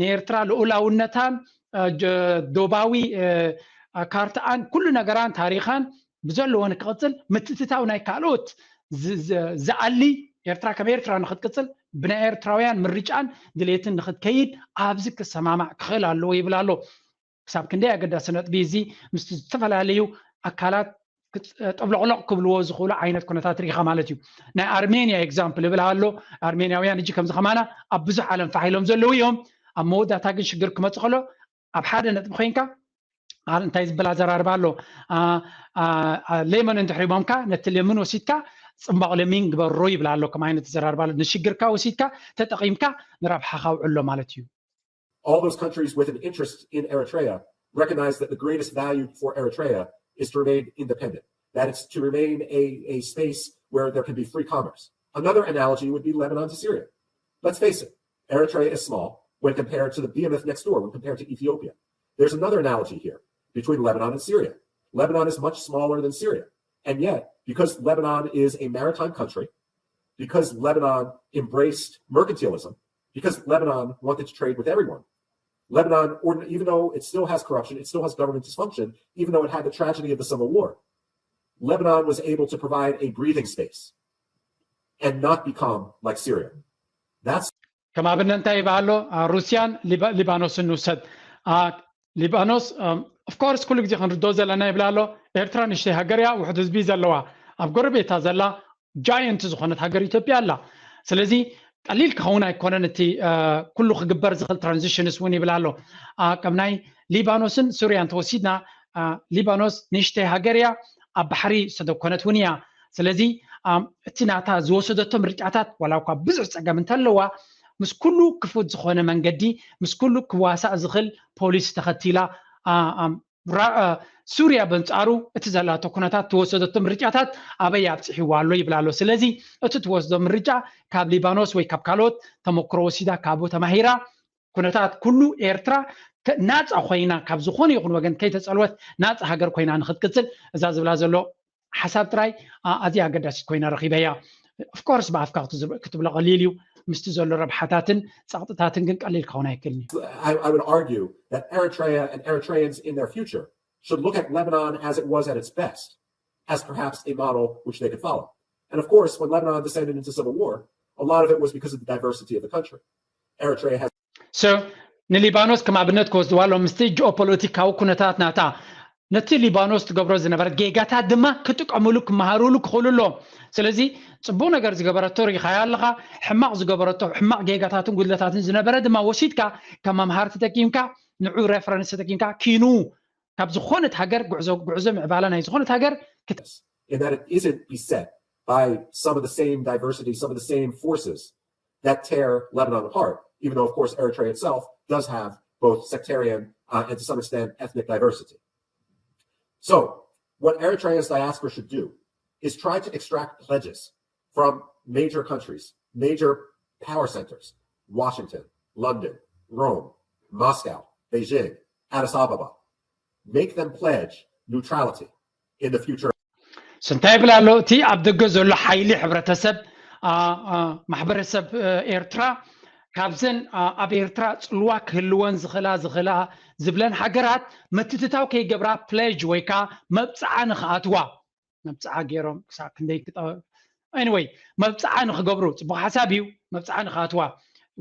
ንኤርትራ ልኡላውነታን ዶባዊ ካርታኣን ኩሉ ነገራን ታሪኻን ብዘለዎ ንክቕፅል ምትእትታው ናይ ካልኦት ዝኣሊ ኤርትራ ከም ኤርትራ ንክትቅፅል ብናይ ኤርትራውያን ምርጫን ድሌትን ንክትከይድ ኣብዚ ክሰማማዕ ክኽእል ኣለዎ ይብል ኣሎ። ክሳብ ክንደይ ኣገዳሲ ነጥቢ እዚ ምስቲ ዝተፈላለዩ ኣካላት ጠብሎቕሎቕ ክብልዎ ዝኽእሉ ዓይነት ኩነታት ርኢኻ ማለት እዩ። ናይ ኣርሜንያ ኤግዛምፕል ይብል ኣሎ። ኣርሜንያውያን እጂ ከምዚ ከማና ኣብ ብዙሕ ዓለም ፋሕ ኢሎም ዘለዉ እዮም። ኣብ መወዳእታ ግን ሽግር ክመፅእ ከሎ ኣብ ሓደ ነጥቢ ኮይንካ እንታይ ዝበል ኣዘራርባ ኣሎ። ሌመን እንድሕሪ ቦምካ ነቲ ሌምን ወሲድካ ፅማቕ ሌሚን ግበሮ ይብል ኣሎ። ከም ዓይነት ኣዘራርባ ኣሎ። ንሽግርካ ወሲድካ ተጠቒምካ ንረብሓኻ ውዕሎ ማለት እዩ። All those countries with an interest in Eritrea recognize that the greatest value for Eritrea is to remain independent, that it's to remain a, a space where there can be free commerce. Another analogy would be Lebanon to Syria. Let's face it, Eritrea is small when compared to the behemoth next door, when compared to Ethiopia. There's another analogy here between Lebanon and Syria. Lebanon is much smaller than Syria. And yet, because Lebanon is a maritime country, because Lebanon embraced mercantilism, because Lebanon wanted to trade with everyone, Lebanon, or even though it still has corruption, it still has government dysfunction, even though it had the tragedy of the civil war, Lebanon was able to provide a breathing space and not become like Syria. That's ከም ኣብነት እንታይ ይበሃሎ? ሩስያን ሊባኖስን ንውሰድ። ሊባኖስ ኦፍኮርስ ኩሉ ግዜ ክንርዶ ዘለና ይብላ ኣሎ። ኤርትራ ንሽተይ ሃገር እያ፣ ውሕድ ህዝቢ ዘለዋ። ኣብ ጎረቤታ ዘላ ጃየንት ዝኾነት ሃገር ኢትዮጵያ ኣላ። ስለዚ ቀሊል ክኸውን ኣይኮነን እቲ ኩሉ ክግበር ዝኽእል ትራንዚሽንስ እውን ይብል ኣሎ። ከም ናይ ሊባኖስን ሱርያን ተወሲድና ሊባኖስ ንሽተይ ሃገር እያ፣ ኣብ ባሕሪ ዝተደኮነት እውን እያ። ስለዚ እቲ ናታ ዝወሰደቶ ምርጫታት ዋላ እኳ ብዙሕ ፀገም እንተለዋ ምስ ኩሉ ክፉት ዝኾነ መንገዲ ምስ ኩሉ ክዋሳእ ዝኽእል ፖሊሲ ተኸቲላ ሱርያ በንጻሩ እቲ ዘላቶ ኩነታት ትወሰደቶ ምርጫታት ኣበይ ኣብፅሕዋ ኣሎ ይብል ኣሎ። ስለዚ እቲ ትወስዶ ምርጫ ካብ ሊባኖስ ወይ ካብ ካልኦት ተመክሮ ወሲዳ ካብኡ ተማሂራ ኩነታት ኩሉ ኤርትራ ናፃ ኮይና ካብ ዝኾነ ይኹን ወገን ከይተፀልወት ናፃ ሃገር ኮይና ንክትቅፅል እዛ ዝብላ ዘሎ ሓሳብ ጥራይ ኣዝያ ኣገዳሲት ኮይና ረኺበያ። ኦፍኮርስ ብኣፍካ ክትብሎ ቀሊል እዩ። ምስቲ ዘሎ ረብሓታትን ጸቕጥታትን ግን ቀሊል ክኸውን ኣይክእልን እዩ። I would argue that Eritrea and Eritreans in their future should look at Lebanon as it was at its best, as perhaps a model which they could follow. And of course, when Lebanon descended into civil war, a lot of it was because of the diversity of the country. Eritrea has so ንሊባኖስ ከም ኣብነት ክወስድዋ ኣሎ ምስቲ ጂኦፖለቲካዊ ኩነታት ናታ ነቲ ሊባኖስ ትገብሮ ዝነበረት ጌጋታት ድማ ክጥቀምሉ ክመሃሩሉ ክኽእሉ ኣለዎም። ስለዚ ፅቡቅ ነገር ዝገበረቶ ርኢኻያ ኣለኻ፣ ሕማቅ ዝገበረቶ ሕማቅ ጌጋታትን ጉድለታትን ዝነበረ ድማ ወሲድካ ከም መምሃር ተጠቂምካ ንዑ ሬፈረንስ ተጠቂምካ ኪኑ ካብ ዝኾነት ሃገር ጉዕዞ ጉዕዞ ምዕባለ ናይ ዝኾነት ሃገር in that it isn't beset by some of the same diversity, some of the same forces that tear Lebanon apart, even though, of course, Eritrea itself does have both sectarian uh, and to some extent ethnic diversity. So, what Eritrea's diaspora should do is try to extract pledges from major countries, major power centers, Washington, London, Rome, Moscow, Beijing, Addis Ababa, make them pledge neutrality in the future. እንታይ ይብል ኣሎ እቲ ኣብ ደገ ዘሎ ሓይሊ ሕብረተሰብ ማሕበረሰብ ኤርትራ ካብዘን ኣብ ኤርትራ ፅልዋ ክህልወን ዝኽእላ ዝኽእላ ዝብለን ሃገራት ምትትታው ከይገብራ ፕሌጅ ወይ ከዓ መብፅዓ ንክኣትዋ መብፅዓ ገይሮም ክሳብ ክንደይ ክጠ anyway መብፅዓ ንክገብሩ ፅቡቅ ሓሳብ እዩ። መብፅዓ ንክኣትዋ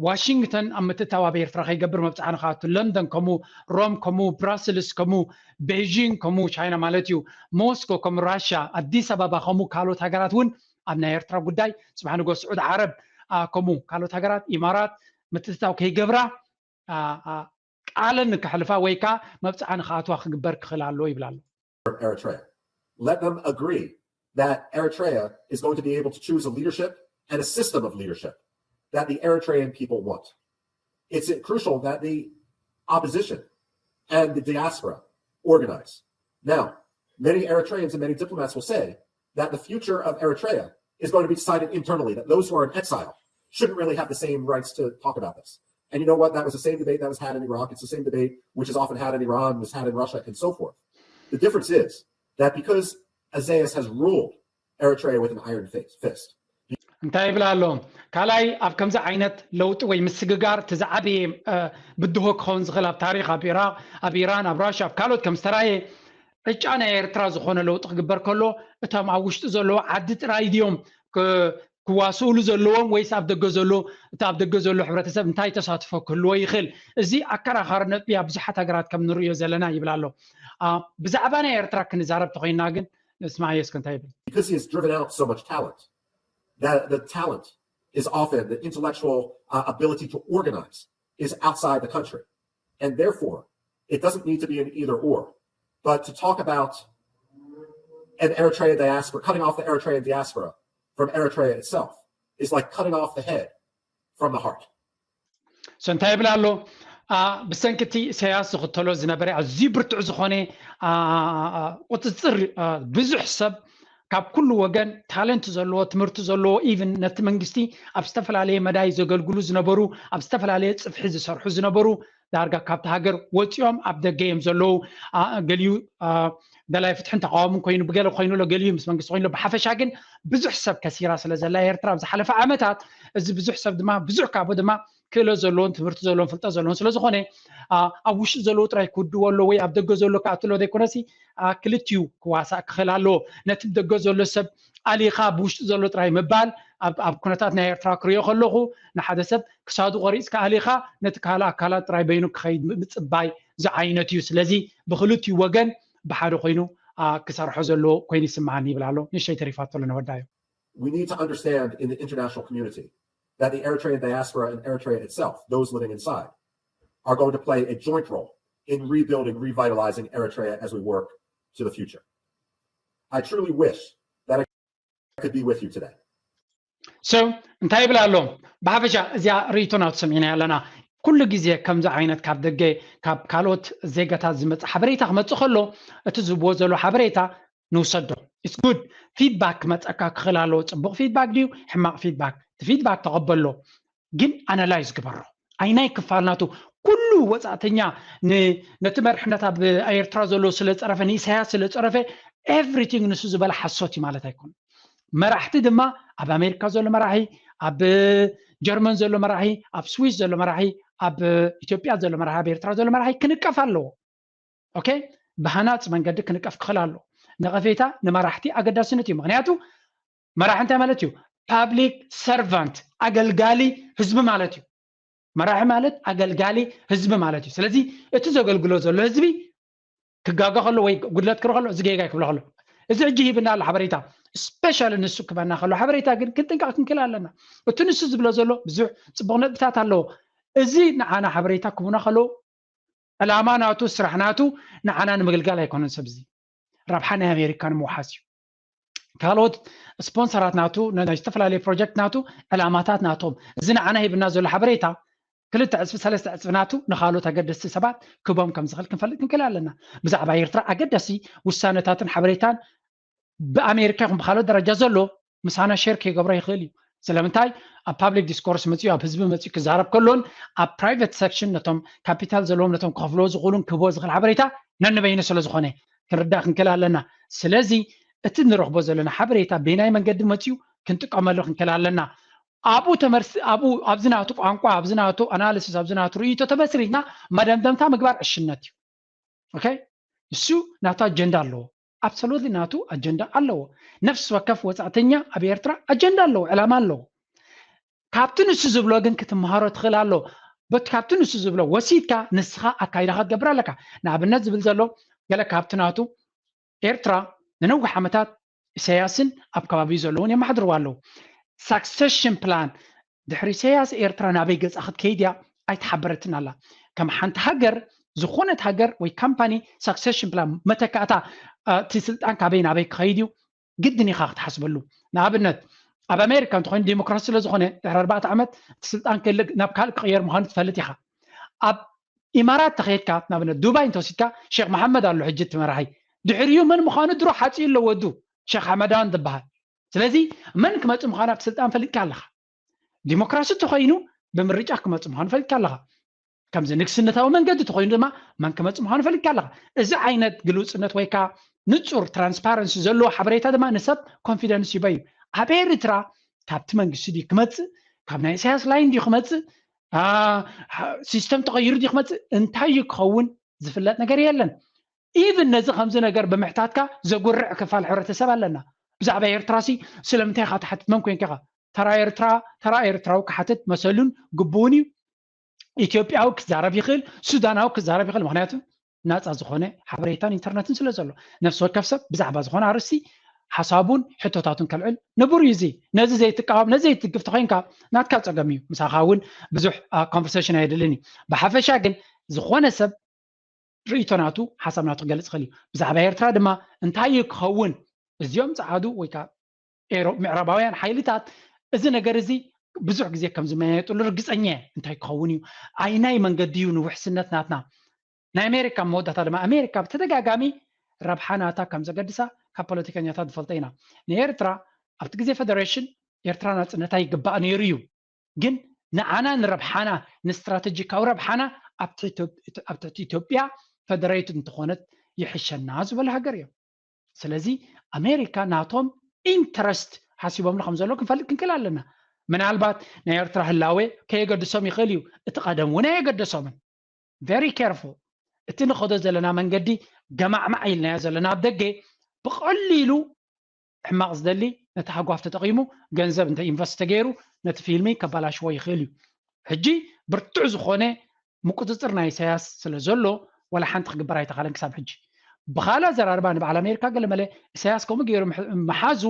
ዋሽንግተን ኣብ ምትእትታው ኣብ ኤርትራ ከይገብር መብፅዓ ንክኣቱ ለንደን ከምኡ ሮም ከምኡ ብራስልስ ከምኡ ቤጂንግ ከምኡ ቻይና ማለት እዩ ሞስኮ ከምኡ ራሽያ ኣዲስ ኣበባ ከምኡ ካልኦት ሃገራት እውን ኣብ ናይ ኤርትራ ጉዳይ ፅባሕ ንጎ ስዑድ ዓረብ ከምኡ ካልኦት ሃገራት ኢማራት ምትእትታው ከይገብራ ቃለን ንክሕልፋ ወይ ከዓ መብፅዓ ንክኣትዋ ክግበር ክኽእል ኣለዎ ይብል ኣሎ። Eritrea. Let them agree that Eritrea is going to be able to choose a leadership and a system of leadership that the Eritrean people want. It's crucial that the opposition and the diaspora organize. Now, many Eritreans and many diplomats will say, that the future of Eritrea is going to be decided internally, that those who are in exile shouldn't really have the same rights to talk about this. And you know what? That was the same debate that was had in Iraq. It's the same debate which is often had in Iran, was had in Russia, and so forth. The difference is that because Isaias has ruled Eritrea with an iron fist, እንታይ ይብል ኣሎ? ካልኣይ ኣብ ከምዚ ዓይነት ለውጢ ወይ ምስግጋር እቲ ዝዓበየ ብድሆ ክኸውን ዝኽእል ኣብ ታሪክ ኣብ ኢራቅ ኣብ ኢራን ኣብ ራሽያ ኣብ ካልኦት ከም ዝተራየ ዕጫ ናይ ኤርትራ ዝኾነ ለውጢ ክግበር ከሎ እቶም ኣብ ውሽጢ ዘለዎ ዓዲ ጥራይ ድዮም ክዋስኡሉ ዘለዎም ወይስ ኣብ ደገ ዘሎ እቲ ኣብ ደገ ዘሎ ሕብረተሰብ እንታይ ተሳትፎ ክህልዎ ይኽእል? እዚ ኣከራኻሪ ነጥቢ ኣብ ብዙሓት ሃገራት ከም ንርእዮ ዘለና ይብል ኣሎ። ብዛዕባ ናይ ኤርትራ ክንዛረብ ተኾይንና ግን ንስማዕ እስከ እንታይ ይብል? Because he has driven out so much talent, that the talent is often the intellectual uh, ability to organize is outside the country. And therefore, it doesn't need to be an either or, but to talk about an Eritrea diaspora, cutting off the Eritrean diaspora from Eritrea itself is like cutting off the head from the heart. So እንታይ ይብል ኣሎ? ብሰንኪ እቲ ኢሳያስ ዝኽተሎ ዝነበረ ኣዝዩ ብርቱዕ ዝኾነ ቁፅፅር ብዙሕ ሰብ ካብ ኩሉ ወገን ታለንት ዘለዎ ትምህርቲ ዘለዎ ኢቭን ነቲ መንግስቲ ኣብ ዝተፈላለየ መዳይ ዘገልግሉ ዝነበሩ ኣብ ዝተፈላለየ ፅፍሒ ዝሰርሑ ዝነበሩ ዳርጋ ካብቲ ሃገር ወፂኦም ኣብ ደገ እዮም ዘለዉ። ገሊኡ ደላይ ፍትሕን ተቃዋምን ኮይኑ ብገለ ኮይኑ ኣሎ ገሊኡ ምስ መንግስቲ ኮይኑ ኣሎ። ብሓፈሻ ግን ብዙሕ ሰብ ከሲራ ስለ ዘላ ኤርትራ ኣብ ዝሓለፈ ዓመታት እዚ ብዙሕ ሰብ ድማ ብዙሕ ካብኡ ድማ ክእለት ዘለዎን ትምህርቲ ዘለዎን ፍልጠት ዘለዎን ስለዝኾነ ኣብ ውሽጢ ዘለዉ ጥራይ ክውድዎ ኣለዎ ወይ ኣብ ደገ ዘሎ ክኣትሎ ዘይኮነሲ ክልቲኡ ክዋሳእ ክኽእል ኣለዎ። ነቲ ደገ ዘሎ ሰብ ኣሊኻ ብውሽጢ ዘሎ ጥራይ ምባል ኣብ ኩነታት ናይ ኤርትራ ክሪኦ ከለኹ ንሓደ ሰብ ክሳዱ ቆሪፅካ ኣሊኻ ነቲ ካልእ ኣካላት ጥራይ በይኑ ክኸይድ ምፅባይ ዝዓይነት እዩ። ስለዚ ብክልቲኡ ወገን ብሓደ ኮይኑ ክሰርሖ ዘለዎ ኮይኑ ይስምዓኒ ይብል ኣሎ። ንእሽተይ ተሪፋቶ ኣለና ወዳዮ። We need to understand in the international community that the Eritrean diaspora and Eritrea itself, those living inside, are going to play a joint role in rebuilding, revitalizing Eritrea as we work to the future. I truly wish that I could be with you today. So እንታይ ይብል ኣሎ? ብሓፈሻ እዚኣ ርእይቶ ናቱ ሰሚዕና ኣለና። ኩሉ ግዜ ከምዚ ዓይነት ካብ ደገ ካብ ካልኦት ዜጋታት ዝመፅእ ሓበሬታ ክመፅእ ከሎ እቲ ዝብዎ ዘሎ ሓበሬታ ንውሰዶ። It's good። ፊድባክ ክመፀካ ክኽእል ኣለዎ። ፅቡቕ ፊድባክ ድዩ ሕማቕ ፊድባክ? እቲ ፊድባክ ተቐበሎ፣ ግን ኣናላይዝ ግበሮ። ኣይናይ ክፋል ናቱ ኩሉ ወፃእተኛ ነቲ መርሕነት ኣብ ኤርትራ ዘሎ ስለ ፀረፈ ንኢሳያስ ስለ ፀረፈ ኤቭሪቲንግ ንሱ ዝበለ ሓሶት እዩ ማለት ኣይኮነ። መራሕቲ ድማ ኣብ ኣሜሪካ ዘሎ መራሒ ኣብ ጀርመን ዘሎ መራሒ ኣብ ስዊስ ዘሎ መራሒ ኣብ ኢትዮጵያ ዘሎ መራሒ ኣብ ኤርትራ ዘሎ መራሒ ክንቀፍ ኣለዎ። ኦኬ፣ ብሃናፅ መንገዲ ክንቀፍ ክኽእል ኣለዎ። ነቐፌታ ንመራሕቲ ኣገዳስነት እዩ። ምክንያቱ መራሒ እንታይ ማለት እዩ? ፓብሊክ ሰርቫንት፣ ኣገልጋሊ ህዝቢ ማለት እዩ። መራሒ ማለት ኣገልጋሊ ህዝቢ ማለት እዩ። ስለዚ እቲ ዘገልግሎ ዘሎ ህዝቢ ክጋገ ከሎ ወይ ጉድለት ክርኢ ከሎ እዚ ጌጋ ክብሎ ከሎ እዚ ሕጂ ሂብና ኣሎ ሓበሬታ ስፔሻሊ ንሱ ክበና ከሎ ሓበሬታ ግን ክንጥንቀቕ ክንክእል ኣለና። እቲ ንሱ ዝብሎ ዘሎ ብዙሕ ፅቡቕ ነጥብታት ኣለዎ። እዚ ንዓና ሓበሬታ ክቡና ከለዉ ዕላማ ናቱ ስራሕ ናቱ ንዓና ንምግልጋል ኣይኮነን። ሰብ እዚ ረብሓ ናይ ኣሜሪካ ንምውሓስ እዩ። ካልኦት ስፖንሰራት ናቱ ናይ ዝተፈላለዩ ፕሮጀክት ናቱ ዕላማታት ናቶም እዚ ንዓና ሂብና ዘሎ ሓበሬታ ክልተ ዕፅፊ ሰለስተ ዕፅፊ ናቱ ንካልኦት ኣገደስቲ ሰባት ክቦም ከም ዝኽእል ክንፈልጥ ክንክእል ኣለና። ብዛዕባ ኤርትራ ኣገዳሲ ውሳነታትን ሓበሬታን ብኣሜሪካ ይኹን ብካልኦት ደረጃ ዘሎ ምሳና ሼር ከይገብሮ ይኽእል እዩ። ስለምንታይ ኣብ ፓብሊክ ዲስኮርስ መፅኡ ኣብ ህዝቢ መፅኡ ክዛረብ ከሎን ኣብ ፕራይቨት ሰክሽን ነቶም ካፒታል ዘለዎም ነቶም ክኸፍልዎ ዝኽእሉን ክህቦ ዝኽእል ሓበሬታ ነንበይኑ ስለ ዝኾነ ክንርዳእ ክንክእል ኣለና። ስለዚ እቲ ንረኽቦ ዘለና ሓበሬታ በየናይ መንገዲ መፅኡ ክንጥቀመሉ ክንክእል ኣለና። ኣብኡ ተመርሲ ኣብኡ ኣብዚ ናቱ ቋንቋ ኣብዚ ናቱ ኣናሊሲስ ኣብዚ ናቱ ርእይቶ ተመስሪትና መደምደምታ ምግባር ዕሽነት እዩ። ኦኬ፣ እሱ ናቱ ኣጀንዳ ኣለዎ። ኣብሶሉትሊ ናቱ ኣጀንዳ ኣለዎ። ነፍሲ ወከፍ ወፃእተኛ ኣብ ኤርትራ ኣጀንዳ ኣለዎ፣ ዕላማ ኣለዎ። ካብቲ ንሱ ዝብሎ ግን ክትመሃሮ ትኽእል ኣሎ። በቲ ካብቲ ንሱ ዝብሎ ወሲድካ ንስኻ ኣካይዳኻ ትገብር ኣለካ። ንኣብነት ዝብል ዘሎ ገለ ካብቲ ናቱ ኤርትራ ንነዊሕ ዓመታት ኢሳያስን ኣብ ከባቢኡ ዘለውን የመሓድርዋ ኣለዉ። ሳክሰሽን ፕላን ድሕሪ ኢሳያስ ኤርትራ ናበይ ገጻ ክትከይድ እያ ኣይተሓበረትን ኣላ። ከም ሓንቲ ሃገር ዝኾነት ሃገር ወይ ካምፓኒ ሳክሰሽን ፕላን መተካእታ እቲ ስልጣን ካበይ ናበይ ክኸይድ እዩ ግድን ኢኻ ክትሓስበሉ። ንኣብነት ኣብ ኣሜሪካ እንተኾይኑ ዲሞክራሲ ስለ ዝኾነ ድሕሪ ኣርባዕተ ዓመት እቲ ስልጣን ክልእ ናብ ካልእ ክቕየር ምዃኑ ትፈልጥ ኢኻ። ኣብ ኢማራት ተኸይድካ ንኣብነት ዱባይ እንተወሲድካ ሼክ መሓመድ ኣሎ ሕጂ እቲ መራሒ ድሕሪኡ መን ምዃኑ ድሮ ሓፂኡ ኣሎ ወዱ ሸኽ ሓመዳን ዝበሃል። ስለዚ መን ክመፅእ ምዃኑ ኣብቲ ስልጣን ፈሊጥካ ኣለኻ። ዲሞክራሲ እንተኾይኑ ብምርጫ ክመፅእ ምዃኑ ፈሊጥካ ኣለኻ። ከምዚ ንግስነታዊ መንገዲ እንተኾይኑ ድማ መን ክመፅእ ምዃኑ ፈሊጥካ ኣለኻ። እዚ ዓይነት ግልውፅነት ወይ ከዓ ንፁር ትራንስፓረንሲ ዘለዎ ሓበሬታ ድማ ንሰብ ኮንፊደንስ ይበዩ። ኣብ ኤርትራ ካብቲ መንግስቲ ድዩ ክመፅእ፣ ካብ ናይ ኢሳያስ ላይን ድዩ ክመፅእ፣ ሲስተም ተቐይሩ ድዩ ክመፅእ፣ እንታይ እዩ ክኸውን ዝፍለጥ ነገር የለን። ኢቭን ነዚ ከምዚ ነገር ብምሕታትካ ዘጉርዕ ክፋል ሕብረተሰብ ኣለና። ብዛዕባ ኤርትራ ሲ ስለምንታይ ኢኻ ትሓትት? መን ኮንካ ኢኻ? ተራ ኤርትራ፣ ተራ ኤርትራዊ ክሓትት መሰሉን ግቡውን እዩ። ኢትዮጵያዊ ክዛረብ ይኽእል፣ ሱዳናዊ ክዛረብ ይኽእል። ምክንያቱ ናፃ ዝኾነ ሓበሬታን ኢንተርነትን ስለ ዘሎ፣ ነፍሲ ወከፍ ሰብ ብዛዕባ ዝኾነ ኣርእስቲ ሓሳቡን ሕቶታቱን ከልዕል ንቡር እዩ። እዚ ነዚ ዘይትቃወም፣ ነዚ ዘይትድግፍ ተኾይንካ ናትካ ፀገም እዩ። ምሳኻ እውን ብዙሕ ኮንቨርሴሽን ኣየድልን እዩ። ብሓፈሻ ግን ዝኾነ ሰብ ርእይቶ ናቱ ሓሳብ ናቱ ክገልፅ ይኽእል እዩ። ብዛዕባ ኤርትራ ድማ እንታይ እዩ ክኸውን? እዚኦም ፀዓዱ ወይ ከዓ ኤሮ- ምዕራባውያን ሓይልታት እዚ ነገር እዚ ብዙሕ ግዜ ከም ዝመያየጥሉ ርግፀኛ እየ። እንታይ ክኸውን እዩ? ኣይናይ መንገዲ እዩ ንውሕስነት ናትና? ናይ ኣሜሪካ መወዳእታ ድማ ኣሜሪካ ብተደጋጋሚ ረብሓ ናታ ከም ዘገድሳ ካብ ፖለቲከኛታት ንፈልጦ ኢና። ንኤርትራ ኣብቲ ግዜ ፌደሬሽን ኤርትራ ናፅነታ ይግባእ ነይሩ እዩ። ግን ንዓና ንረብሓና ንስትራተጂካዊ ረብሓና ኣብ ትሕቲ ኢትዮ- ኣብ ትሕቲ ኢትዮጵያ ፌደሬት እንተኾነት ይሕሸና ዝበለ ሃገር እዮም። ስለዚ ኣሜሪካ ናቶም ኢንተረስት ሓሲቦምሉ ከም ዘሎ ክንፈልጥ ክንክእል ኣለና። ምናልባት ናይ ኤርትራ ህላዌ ከየገድሶም ይኽእል እዩ። እቲ ቀደም እውን ኣየገደሶምን። ቨሪ ኬርፉል። እቲ ንኸዶ ዘለና መንገዲ ገማዕማዕ ኢልናዮ ዘለና ኣብ ደገ ብቐሊሉ ሕማቕ ዝደሊ ነቲ ሃጓፍ ተጠቒሙ ገንዘብ እንተ ኢንቨስት ተገይሩ ነቲ ፊልሚ ከባላሽዎ ይኽእል እዩ። ሕጂ ብርቱዕ ዝኾነ ምቁፅፅር ናይ ኢሳያስ ስለ ዘሎ ዋላ ሓንቲ ክግበር ኣይተኻለን ክሳብ ሕጂ። ብኻልእ ኣዘራርባ ንበዓል ኣሜሪካ ገለመለ ኢሳያስ ከምኡ ገይሩ ምሕ- ምሓዙ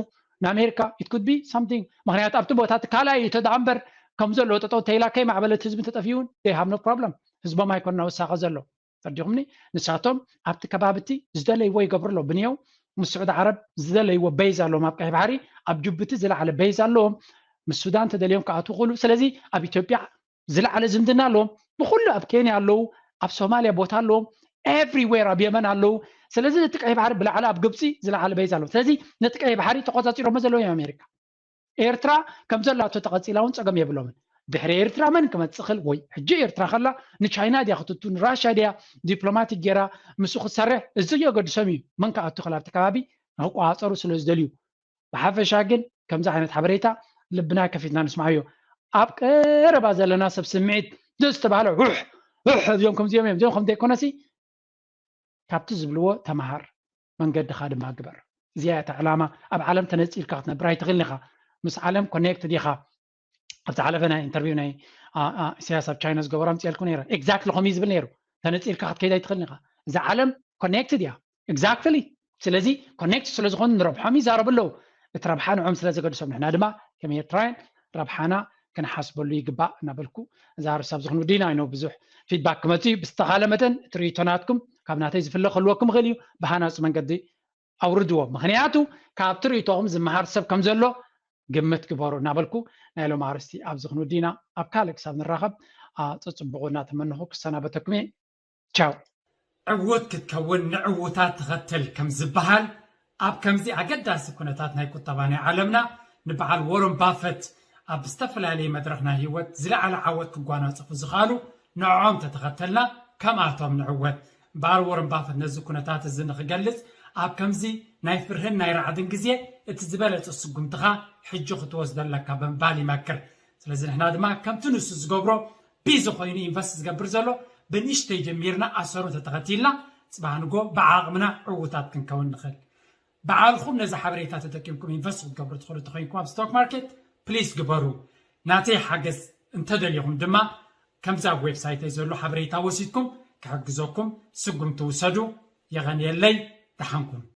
ንኣሜሪካ it could be something። ምክንያቱ ኣብቲ ቦታ እቲ ካልኣይ እዩ ተደኣ እምበር ከም ዘለዎ ጠጠው ተይላ ከይማዕበለት ህዝቢ ተጠፊኡ they have no problem። ህዝቦም ኣይኮን ናወሳኸ ዘሎ ተረዲኹምኒ? ንሳቶም ኣብቲ ከባቢ እቲ ዝደለይዎ ይገብሩ ኣለዉ። ብንየው ምስ ስዑዲ ዓረብ ዝደለይዎ ቤዝ ኣለዎም። ኣብ ቀይሕ ባሕሪ ኣብ ጅቡቲ ዝለዓለ ቤዝ ኣለዎም። ምስ ሱዳን ተደልዮም ክኣትዉ ክእሉ። ስለዚ ኣብ ኢትዮጵያ ዝለዓለ ዝምድና ኣለዎም። ብኩሉ ኣብ ኬንያ ኣለዉ፣ ኣብ ሶማልያ ቦታ ኣለዎም፣ ኤቭሪዌር ኣብ የመን ኣለዉ። ስለዚ ነቲ ቀይሕ ባሕሪ ብላዕሊ ኣብ ግብፂ ዝለዓለ ቤዝ ኣለዎም። ስለዚ ነቲ ቀይሕ ባሕሪ ተቆፃፂሮሞ ዘለዉ እዮም ኣሜሪካ። ኤርትራ ከም ዘላቶ ተቐጺላ እውን ጸገም የብሎምን። ድሕሪ ኤርትራ መን ክመጽእ ክእል? ወይ ሕጂ ኤርትራ ከላ ንቻይና ድያ ክትቱ ንራሽያ ድያ ዲፕሎማቲክ ጌራ ምስኡ ክትሰርሕ? እዚ የገድሶም እዩ። መን ክኣቱ ክእል ኣብቲ ከባቢ ንክቆጻጸሩ ስለ ዝደልዩ። ብሓፈሻ ግን ከምዚ ዓይነት ሓበሬታ ልብና ከፊትና ንስምዓዮ። ኣብ ቀረባ ዘለና ሰብ ስምዒት ዝተባህለ ውሕ ውሕ እዚኦም ከምዚኦም እዮም እዚኦም ከም ዘይኮነሲ ካብቲ ዝብልዎ ተምሃር፣ መንገድኻ ድማ ግበር። እዚኣ እያ እታ ዕላማ። ኣብ ዓለም ተነጺልካ ክትነብር ኣይትኽእልን ኢኻ። ምስ ዓለም ኮኔክትድ ኢኻ። ኣብ ዝሓለፈ ናይ ኢንተርቪው ናይ አ- አ- ኢሳያስ ኣብ ቻይና ዝገበሮ ኣምፅኤልኩ ነይረ። ኤግዛክትሊ ከምኡ እዩ ዝብል ነይሩ። ተነፂልካ ክትከይድ ኣይትኽእልን ኢኻ። እዛ ዓለም ኮኔክትድ እያ። ኤግዛክትሊ። ስለዚ ኮኔክትድ ስለ ዝኾኑ ንረብሖም ይዛረቡ ኣለዉ። እቲ ረብሓ ንዖም ስለ ዘገድሶም ንሕና ድማ ከም ኤርትራውያን ረብሓና ክንሓስበሉ ይግባእ እናበልኩ እዛ ርሳብ ዝኽኑ ዲና ይኖ ብዙሕ ፊድባክ ክመፅእ እዩ። ብዝተኻለ መጠን እቲ ርእይቶ ናትኩም ካብ ናተይ ዝፍለ ክህልወኩም ይኽእል እዩ። ብሃናፂ መንገዲ ኣውርድዎ። ምኽንያቱ ካብቲ ርእይቶኹም ዝመሃር ሰብ ከም ዘሎ ግምት ግበሩ እናበልኩ ናይ ሎም ኣርስቲ ኣብዚ ክንውዲ ኢና። ኣብ ካልእ ክሳብ ንራኸብ ኣፅፅብቑ እናተመንኹ ክሰናበተኩም እየ። ቻው። ዕዉት ክትከውን ንዕዉታት ተኸተል ከም ዝበሃል ኣብ ከምዚ ኣገዳሲ ኩነታት ናይ ቁጠባ ናይ ዓለምና ንበዓል ዎረን ባፈት ኣብ ዝተፈላለየ መድረኽ ናይ ህይወት ዝለዓለ ዓወት ክጓናፀፉ ዝኽኣሉ ንዕኦም ተተኸተልና ከምኣቶም ንዕወት። በዓል ዎረን ባፈት ነዚ ኩነታት እዚ ንክገልፅ ኣብ ከምዚ ናይ ፍርህን ናይ ራዕድን ግዜ እቲ ዝበለፀ ስጉምትኻ ሕጂ ክትወስዶ ኣለካ ብምባል ይመክር። ስለዚ ንሕና ድማ ከምቲ ንሱ ዝገብሮ ቢዚ ኮይኑ ኢንቨስት ዝገብር ዘሎ ብንእሽተይ ጀሚርና ኣሰሩ እንተተኸቲልና ፅባሕ ንጎ ብዓቕምና ዕዉታት ክንከውን ንኽእል። በዓልኹም ነዚ ሓበሬታ ተጠቂምኩም ኢንቨስት ክትገብሩ ትኽእሉ እንተኾይንኩም ኣብ ስቶክ ማርኬት ፕሊስ ግበሩ። ናተይ ሓገዝ እንተደሊኹም ድማ ከምዚ ኣብ ዌብሳይተይ ዘሎ ሓበሬታ ወሲድኩም ክሕግዘኩም ስጉምቲ ውሰዱ። የቐንየለይ። ደሓንኩም።